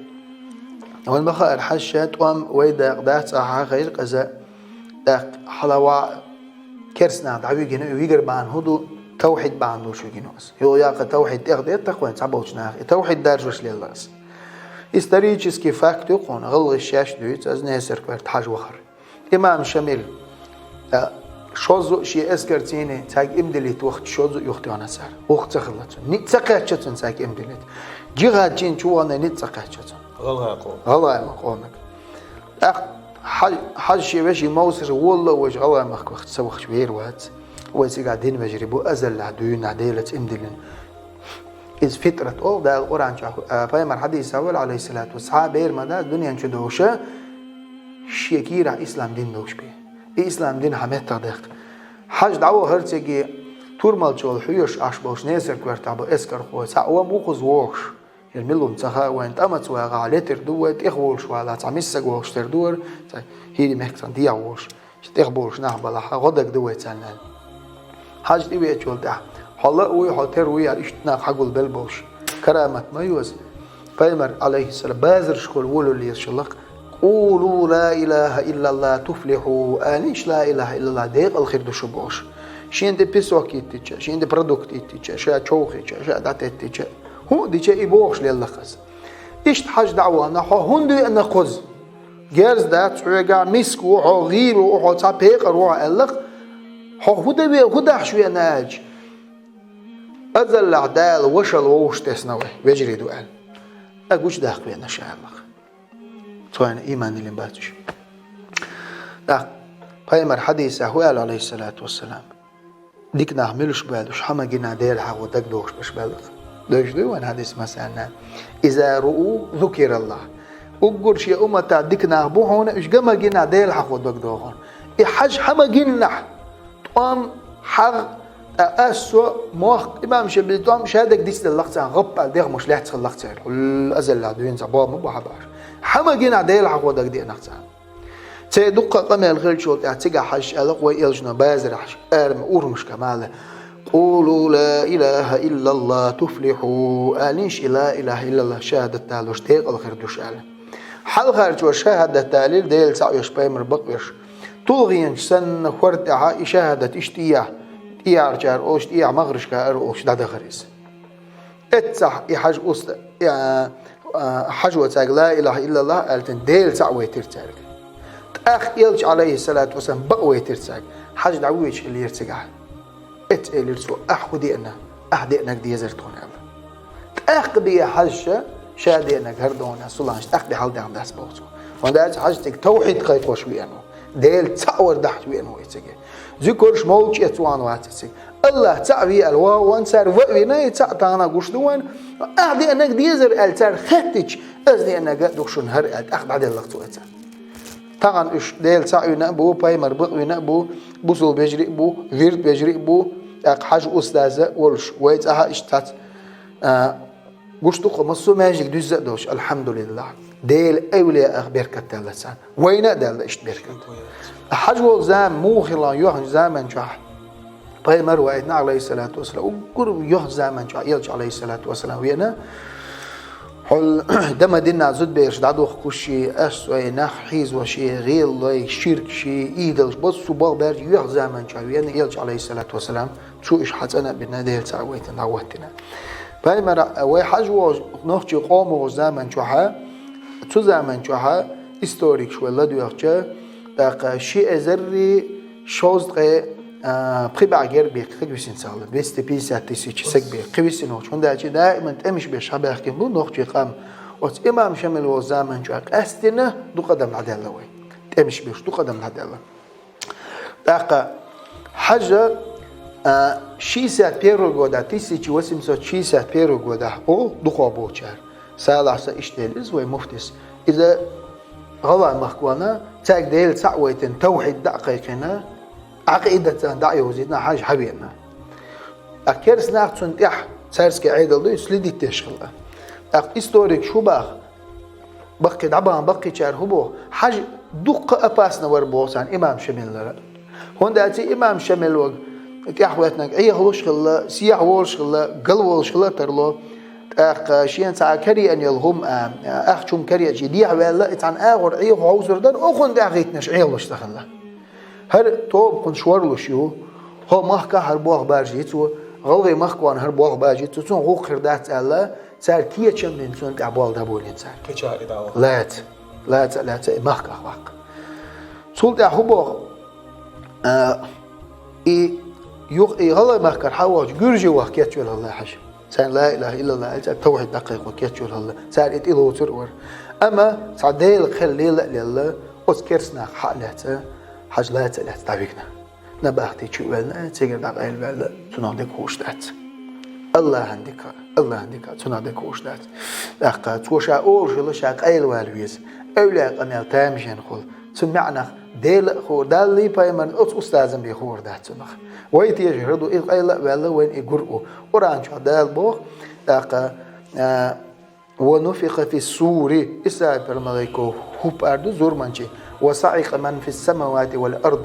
Вайн ма хаара, хьаьжа ша тӀом вай дакъа дац, ахьа хьан хайра къаза, тӀаккха хьала ваӀа керстанах дӀавигина, и вигар бахьана хӀун ду, тавхьид бахьана долуш вигина аса. Йо, яккха тавхьид тӀехдеттахь вайн цхьаболчу наха, и тавхьид даржош лелла аса. Исторический факт ю кхуна, гӀалгӀаша шаьш дуьйцу, аса Несаркверта хьажа вахара. Имам Шамил, а, шозза а шен эскарцийний цаьрга имдилийта вахча, шозза а юхатоьхна цара. Вух ца хилла цунна. Ницкъ ца кхаьчча цунна цаьрга имдилийта. Джихад чийна чу вахана ницкъ ца кхаьчча цунна. ГӀалгӀай къоман. ГӀалгӀай къоман. ТӀаккха хьаж-, хьажа шен вешин Мовсар волла а вайша гӀалгӀай махка вахча, ца вахча вер вац. Вай цигахь дин вежарий бу, азаллехь дуьйна Делаца имдиллина. Иза фитрат олу Дала Къуръан чохь, а, пайхамар хьадийса вара, Ӏалайхиссалату вассалам, цхьа а бер ма дац дуьнен чу долуша, шен кийрахь ислам дин долуш бен. И ислам дин хьан меттах дехка. Хьажа дӀавахара цига турмалчу волу хьоьжуш Ӏаш болуш Несарквертахь бу эскархой, цхьа а ван бу кхуза вогӀуш. Яра мила ву ца хаьа вайн, тӀамаца вагӀахь летар ду вай, тӀех волуш валахь, цхьа миссаг вогӀуш тера ду вара, цхьа хӀирийн мехкан дехьа волуш. ТӀех болуш нах балахь, гӀо дагадо вай царна аьлла. Хьажа тӀевеачул тӀаьхьа, хьо ла а вуй, хьо тера вуй аьлла, иштта нах хьагулбелла болуш. Карамат ма ю иза. Пайхамар, Ӏалайхиссалам, базаршкахула волалуш лелаш хилла-кх: «Къулу ла илаха иллаллах туфлиху», алийша ла илаха иллаллах, декъала хир ду шу бохуш. Шена тӀе песок йиттича, шена тӀе продукт йиттича, ша човхийча, ша дӀатеттича, хӀун а дича, и бохуш лелла-кх аса. Иштта хьажа дӀа а вахана, хьо хӀунда веана кхуза? Герз дац хьоьгахь, миска ву хьо, гӀийла ву хьо, цхьа пекъар ву хьо аьлла-кх. Хьо хӀун дан ве-, хӀун дахьаш веана аьлча, азаллехь Дала вашалла вовшах тесна вай, вежарий ду аьлла. Ткъа гучудаккха веана ша аьлла-кх. Цо вайна ийман диллина бац уьш. ТӀаккха пайхамар хьадийсехь хӀун аьлла, Ӏалайхиссалату вассалам? Дика нах муьлш бу аьлча, уьш хьан ма гина Дела хьахо дагадогӀуш берш баьлла-кх. Девзаш дуй вайн хьадис масална: «Иза руу зукираллах». Уггар шен умматахь дика нах бу хьуна, уьш ган ма гина Дела хьахо дагадогӀу хьуна. И хьажа хьан ма гиннахь, тӀом, хьагӀ, ткъа ас, со, мохк, имам Шамил тӀом ша дага дицделла-кх царна, гӀаппал дехамаш лаьцна хилла-кх церан. Хьул азаллехь дуьйна цхьа боху ма бу хьан бахьаш. Хьан ма гина Дела хьахо дагадеана-кх царна. Церан дуккха а къамел хилчул тӀаьхьа цигахь хьаьжча аьлла-кх вай элчано базарахь, арма урамашка мала: «Къулу ла илаха иллаллах туфлиху», алийша и ла илаха иллаллах шахӀадат далош декъала хир ду шу аьлла. Хьалхарчо шахӀадат далийра, Дела цхьаъ веш, пайхамар бакъвеш. ТулгӀенаш санна хӀорда тӀехь и шахӀадат иштта тӀехьа, тӀехьарчара олуш, тӀехьа магӀаршка ара олуш дӀадахара иза. Эццахь и хьажа уста, а, а, хьажо цаьрга ла илаха иллаллах аьлла, Дела цхьаъ вайтира цаьрга. ТӀаккха элча, Ӏалайхиссалату вассалам, бакъ вайтира цаьрга. Хьажа дӀавоьдуш хиллера цигахь. Эццахь элира цо: «Ахь хӀун деана? Ахь деанарг дезара тхуна», аьлла. ТӀаккха бен хьажа ша, ша деанарг хӀара ду хьуна, суланаш тӀаккха бен хьалдаьхна дац боху цо. ХӀунда аьлча хьажа цига тавхьид кхайкхош веана ву. Дела цхьаъ вар дахьаш веана ву и цига. Зуькарш молча эцна вац и цига. АллахӀ цхьаъ ве аьлла, ван-ван цара ван а вина, и цхьаъ тахана гуш ду вайн. Ахь деанарг дезара аьлла цара хаьттича, ас деанарг а ду шуна хӀара аьлла, тӀаккха дӀаделла-кх цо и цхьаъ. Тахан уьш Дела цхьаъ вина а бу, пайхамар бакъ вина а бу, бусалба вежарий а бу, вирд вежарий а бу, тӀаккха хьажа устаза а волуш, вай цӀахь а иштта цац, а, гуш ду-кх массо а маьждиг дуьзза а долуш, алхьамдулиллахӀ. Дела эвлияэх беркат даьлла царна. Вайна а даьлла иштта беркат. Хьажа волу зама муха хилла йоьхначу заман чохь? Пайхамар ваийтина, Ӏалайхиссалату вассалам, уггар йоьхначу заман чохь элча, Ӏалайхиссалату вассалам, веана, хьол дан ма-динна зудабераш дӀадохкуш шен, ас вай нах хьийзош шен, гӀелалой, ширк шен, идолаш, массо а болх баьржа йоьхначу заман чохь веана элча, Ӏалайхиссалату вассалам, цо уьш хьацӀана а бина, Дела цхьаъ а вайтина, дӀахӀоттийна. Пайхамар, вай хьажа волчу нохчийн къоман волчу заман чохьа, цу заман чохьа историкаш вай ладоьгӀча, тӀаккха ши эзаррий шовзткъе, а, пхи бӀе гергга бен кхин висина ца хилла, двести пятьдесят тысяч саг бен кхин висина волчу, хӀунда аьлча даиман тӀемаш беш хьабаьхкина бу нохчийн къам. Оцу имам Шамил волчу заман чохь къаьсттина дукха адам дӀадаьлла вай. ТӀемаш беш дукха адам дӀадаьлла. ТӀаккха хьажа, а, шестьдесят первый года, тысяча восемьсот шестьдесят первый года, о, дукхох болчара. Салахь са иштта элира иза вай муфтис. Иза гӀалгӀай махка вахана, цаьрга Дела цхьаъ вайтина, тавхьид дӀа а кхайкхина, Ӏакъида царна дӀа а йовзийтина, хьажа хьавеана. ТӀаккха керста нах цунна тӀехь цаьрца Ӏедал дуй, следить деш хилла. ТӀаккха историкаш хӀун баха? Баккхий дӀабахана баккхийчара хӀун боху? Хьажа дуккха опасно вара боху царна имам Шамилара. ХӀунда аьлча имам Шамил вага тӀехьахӀоьттинарг Ӏехалуш а хилла, сехьа волуш а хилла, гал волуш а хилла тарло. ТӀаккха шена цхьа караеана йолу хӀума, а, ахча хӀума караеана, шен дехьаваьлла, и цхьана агӀор Ӏеха хьовсур дара, оха хӀунда тӀехь а хӀиттинарш Ӏехалуш ца хилла. ХӀара тобанаш варлуш ю, хӀо махкахь хӀара болх баржийцо, гӀалгӀай махкахь хӀара болх баржийцо, цунна гӀуллакх хир дац аьлла, цара кечам дина цунна тӀехь болх дӀаболийна цара. Кхечара и дӀавахана. Лаьца, лаьца а, лаьца а, и махкахь ваккха. Цул тӀаьхьа хӀун боху? А, и юха и гӀалгӀай махкара хьан вахча, гуьржий ваха кечвелла хьажа. Царна ла илаха иллаллахӀ аьлла, цара тавхьид дӀакхайкхо кечвелла хьалла. Цара и тӀелоцур а вара. Амма цхьа Делан кхел лела а лелла, оцу керста нах хьа а лаьцна, хьажа лаца а лаьцна дӀавигна. Набахти чу а ваьлла, цигара дӀакъайлаваьлла, цунах дика хууш дац. АллахӀан дика, АллахӀан дика, цунах дика хууш дац. ТӀаккха цо ша олуш хилла, ша къайлавала веза. Эвлаяан къамел тамашийна хуьлу. Цу маьӀнах Дела а хуур, Далла а пайхамарна оцу устазан бен хуур дац цунах. Вай тешар хӀара ду, иза къайла а ваьлла, вайна и гур а ву. Къуръан чохь Дала боху, тӀаккха, а, «Ва нуфиха фис-сури», Исрафил малайко хӀуп ар ду зурманчий, «ва саӀикъа ман фис-самавати вал ард,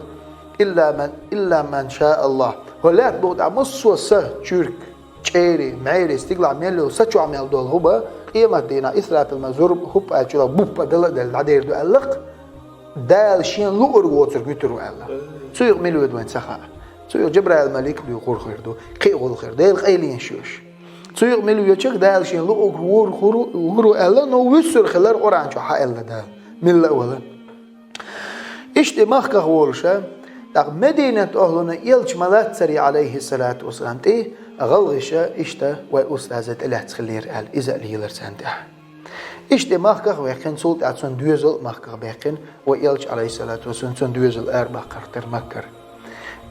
илла ман, илла ман ша АллахӀ». ХӀо лаьтта буху тӀехь массо а са, чуьрк, чӀери, мӀери, стигалахь мел йолу са чохь мел долу хӀума, къемат дийнахь Исрафил ма зурма хӀуп аьллачул буппа дала а делла дӀадер ду аьлла-кх, Дала шен луург воцург вуьтур ву аьлла. Цу юкъа мила воьду вайна ца хаьа. Цу юкъа Жабраил малик а буьйхур хир ду, кхин а гӀуллакх хир ду. Дела къайле йина шу уьш. Цу юкъа мила воьдучух Дала шен луург вур-, вур ву аьлла, но вуьссур хилар Къуръан чохь хьааьлла Дала. Милла а вала. Иштта и махках волуша, тӀаккха Мединат охьлуна элча ма-лаццаре, Ӏалайхиссалату вассалам, тӀе гӀалгӀаша иштта вай устаза тӀелаьцна хиллера аьлла, иза а лелара царна тӀехь. Иштта и махках а ваьккхина, цул тӀаьхьа цунна доьзал а махках баьккхина, вай элча, Ӏалайхиссалату вассалам, цунна доьзал арабаккхарх тера Маккара.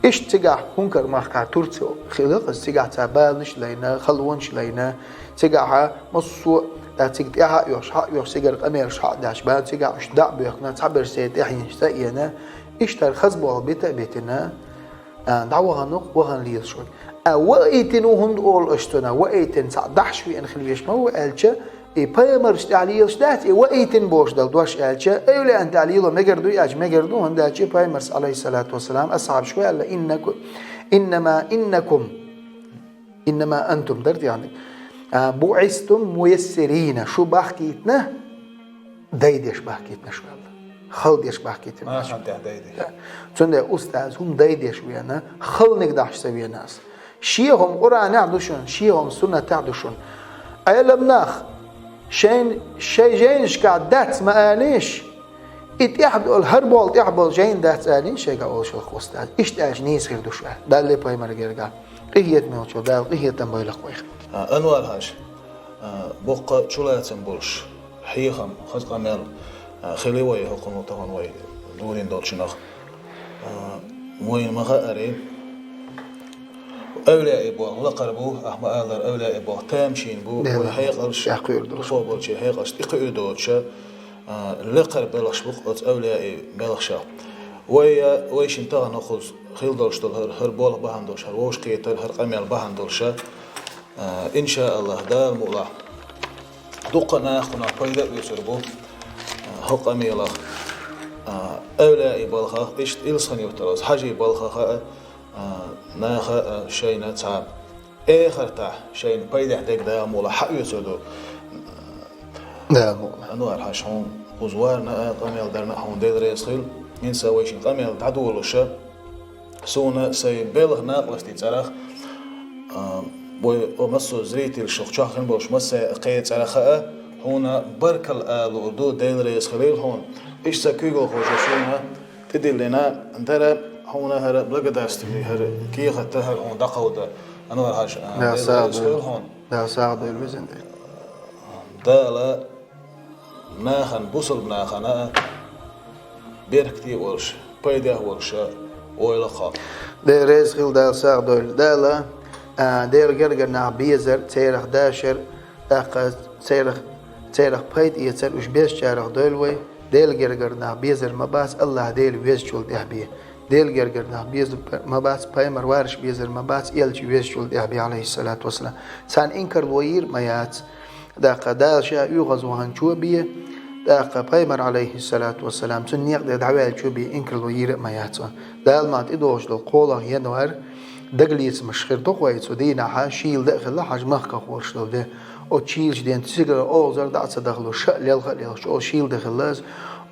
Иштта цигахь хӀункара махкахь Турци хилла, цигахь цара баланаш а лайна, халонаш а лайна, цигахьа массо а, а, цига тӀаьхьа а оьхуш, хьа а оьхуш, цигара къамелаш хьа а деш, бан цигахь уьш дӀа а боьхкина, цхьаберш церан тӀаьхьенаш цӀа а еана, иштта хӀара хаза болх бита а битина, а, дӀавахана ву, вахана лелаш ву. А, ваийтина ву хӀунда олу аша цунах, ваийтина цхьаъ дахьаш веана хила веш ма ву аьлча, и пайхамаршна тӀехь лелаш дац, и ваийтина бохуш долу дош аьлча, эвлияан тӀехь лело мегар дуй аьлча, мегар ду, хӀунда аьлча пайхамарс, Ӏалайхиссалату вассалам, асхьабашка аьлла: «Иннаку-, иннама иннакум, иннама антум», дара тӀехь, а, «буъистум муяссирина», шу бахкийтина, дай деш бахкийтина шу аьлла. Хала деш бахкийтина. Махан тӀехь дай деш. Да. Цундела устаз хӀума дай деш веана, халаниг дахьаш ца веана ас. Шен хӀума Къуръанехь ду шуна, шен хӀума суннатехь ду шуна. Ӏелам нах, шайн, шайн жайнашкахь дац ма алийша, и тӀехь долу, хӀара болу тӀехь болу жайна дац алийша шайга олуш хилла устаз. Иштта аьлча нийса хир ду шу аьлла. Далла а пайхамарга а гергахь. Къинхетаме волчо Дала къинхетам бойла-кх вайх. А, Анвар-Хьаьжа, а, боккха чулацам болуш, хьехам, хаза къамел, а, хили вай хӀокхунах тахана вай дурийна долчунах. А, вайна ма-хаъара, эвлияий болх лакхара бу, ахь ма-аллара, эвлияий болх тамашийна бу, вай хьекъалш, тӀекхуьур ду. Дукхо болчийн хьекъалш тӀекхуьур доцуша, а, лекхара белхаш бу-кх оцу эвлияийн белхаш. Вай, а, вайшинна тахана кхуза хила долуш долу хӀара, хӀара болх бахьана долуш, хӀара вовшахкхетар, хӀара къамел бахьана долуш, а, иншааллахӀ, Дала мукъ лахь, дуккха а нахана пайда а оьцур бу, а, хӀокху къамелах, а, эвлияийн балхах, иштта Илсхан-Юьртара оцу хьажийн балхах а, а, наха а шайна цхьа эхартахь шайна пайдехь дерг Дала мукъ лахь хьаоьцур ду. Дала мукъ лахь. Анвар хьаша, хьуна кхуза варна а, къамел дарна а хьуна Дела реза хуьлда. ХӀинца вайшинна къамел дӀадолуш, суна сайн белхан накъостийн цӀарах, а, вай массо а зрительш, чохь хин болуш массо а кхечу цӀарах а хьуна баркалла ала луур ду, Дела реза хуьлийла хьуна. Иштта сан куьйгалхоша суна тӀедиллина дара, хьуна хӀара благодарственный, хӀара кехат а хӀара хьуна дӀакховда, Анвар хьаша, а, Дела реза хуьлда хьуна. Дала сагӀа дойла везан Дела. Дала нахана, бусалба нахана беркате а волуш, пайдехь а волуш ойла кхо. Дела реза хуьлда, Дала сагӀа дойла. Дала, а, Делан гергара нах безар, церах дашар, тӀаккха церах, церах пайда эцар уьш безачарах дойла вай. Делан гергара нах безар ма бац, АллахӀ Дела везачул тӀаьхьа бен. Делан гергара нах безар ма бац, пайхамар вараш безар ма бац, элча везачул тӀаьхьа бен, Ӏалайхиссалату вассалам. Царна инкарло йийр а ма яц. ТӀаккха Дала ша оьгӀазваханчо бен, тӀаккха пайхамар, Ӏалайхиссалату вассалам, цуьнан некъа тӀе дӀаваьллачо бен инкарло йийр а ма яц. Дала ма тӀедогӀуш долу кхоалгӀа январь дагалецамаш хир ду-кх вай цу дийнахьа, шийла дан а хилла хьажа махках волуш долу де. Оцу шийлачу ден цигара оьгӀазло дӀа а ца дахало, ша а лелха а лелхаш, оцу шийла дан хилла иза.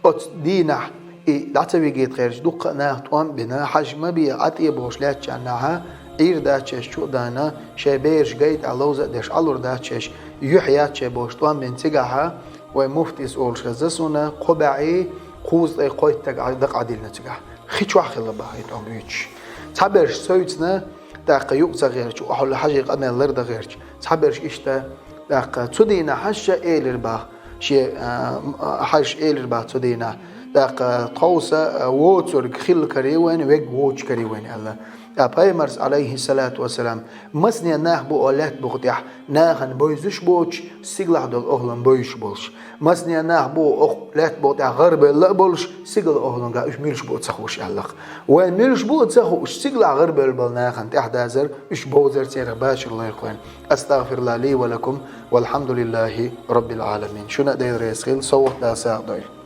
Оцу дийнахь и дӀа ца вигийта гӀерташ дуккха а наха тӀом а бина, хьажа ма бе Ӏа тӀе бохуш лаьттачарна нахьа, Ӏийр дац шаьш чу а даьнна, шайн бераш гайта а ловза а деш, Ӏалур дац шаьш, юьхь яц шайн бохуш тӀом бина цигахьа, вай муфтис олуш хезна суна, кхо бӀе кхузткъе кхойтта стаг дакъа диллина цигахь. Хи чохь хилла баха и тӀом буьйцуш. Цхьаберш севцна, тӀаккха юкъа ца гӀерташ, охьа хьажий къамел лар дан гӀерташ. Цхьаберш иштта, тӀаккха цу дийнахь хьаша элира баха, шен, а, м-, а, хьаша элира баха цу дийнахь. ТӀаккха тховса, а, воцург хилла карий вайн, вег воцуш карий вайн аьлла. Ткъа пайхамарс, Ӏалайхиссалату вассалам, масане нах бу оха лаьтта букъа тӀехь нахана бевзаш боцуш, стигалахь долу охӀлан бевзаш болуш. Масане нах бу оха лаьтта букъа тӀехь гӀарабевлла а болуш, стигала охӀланга уьш муьлш бу а ца хууш аьлла-кх. Вайн муьлш бу а ца хууш, стигалахь гӀарабевлла болу нахана тӀаьхьадазар, уьш бовзар церах башар лойла вайн. أستغفر الله لي ولكم والحمد لله رب العالمين. Шуна а Дела реза хуьлда, совгӀат Дала сагӀа дойла.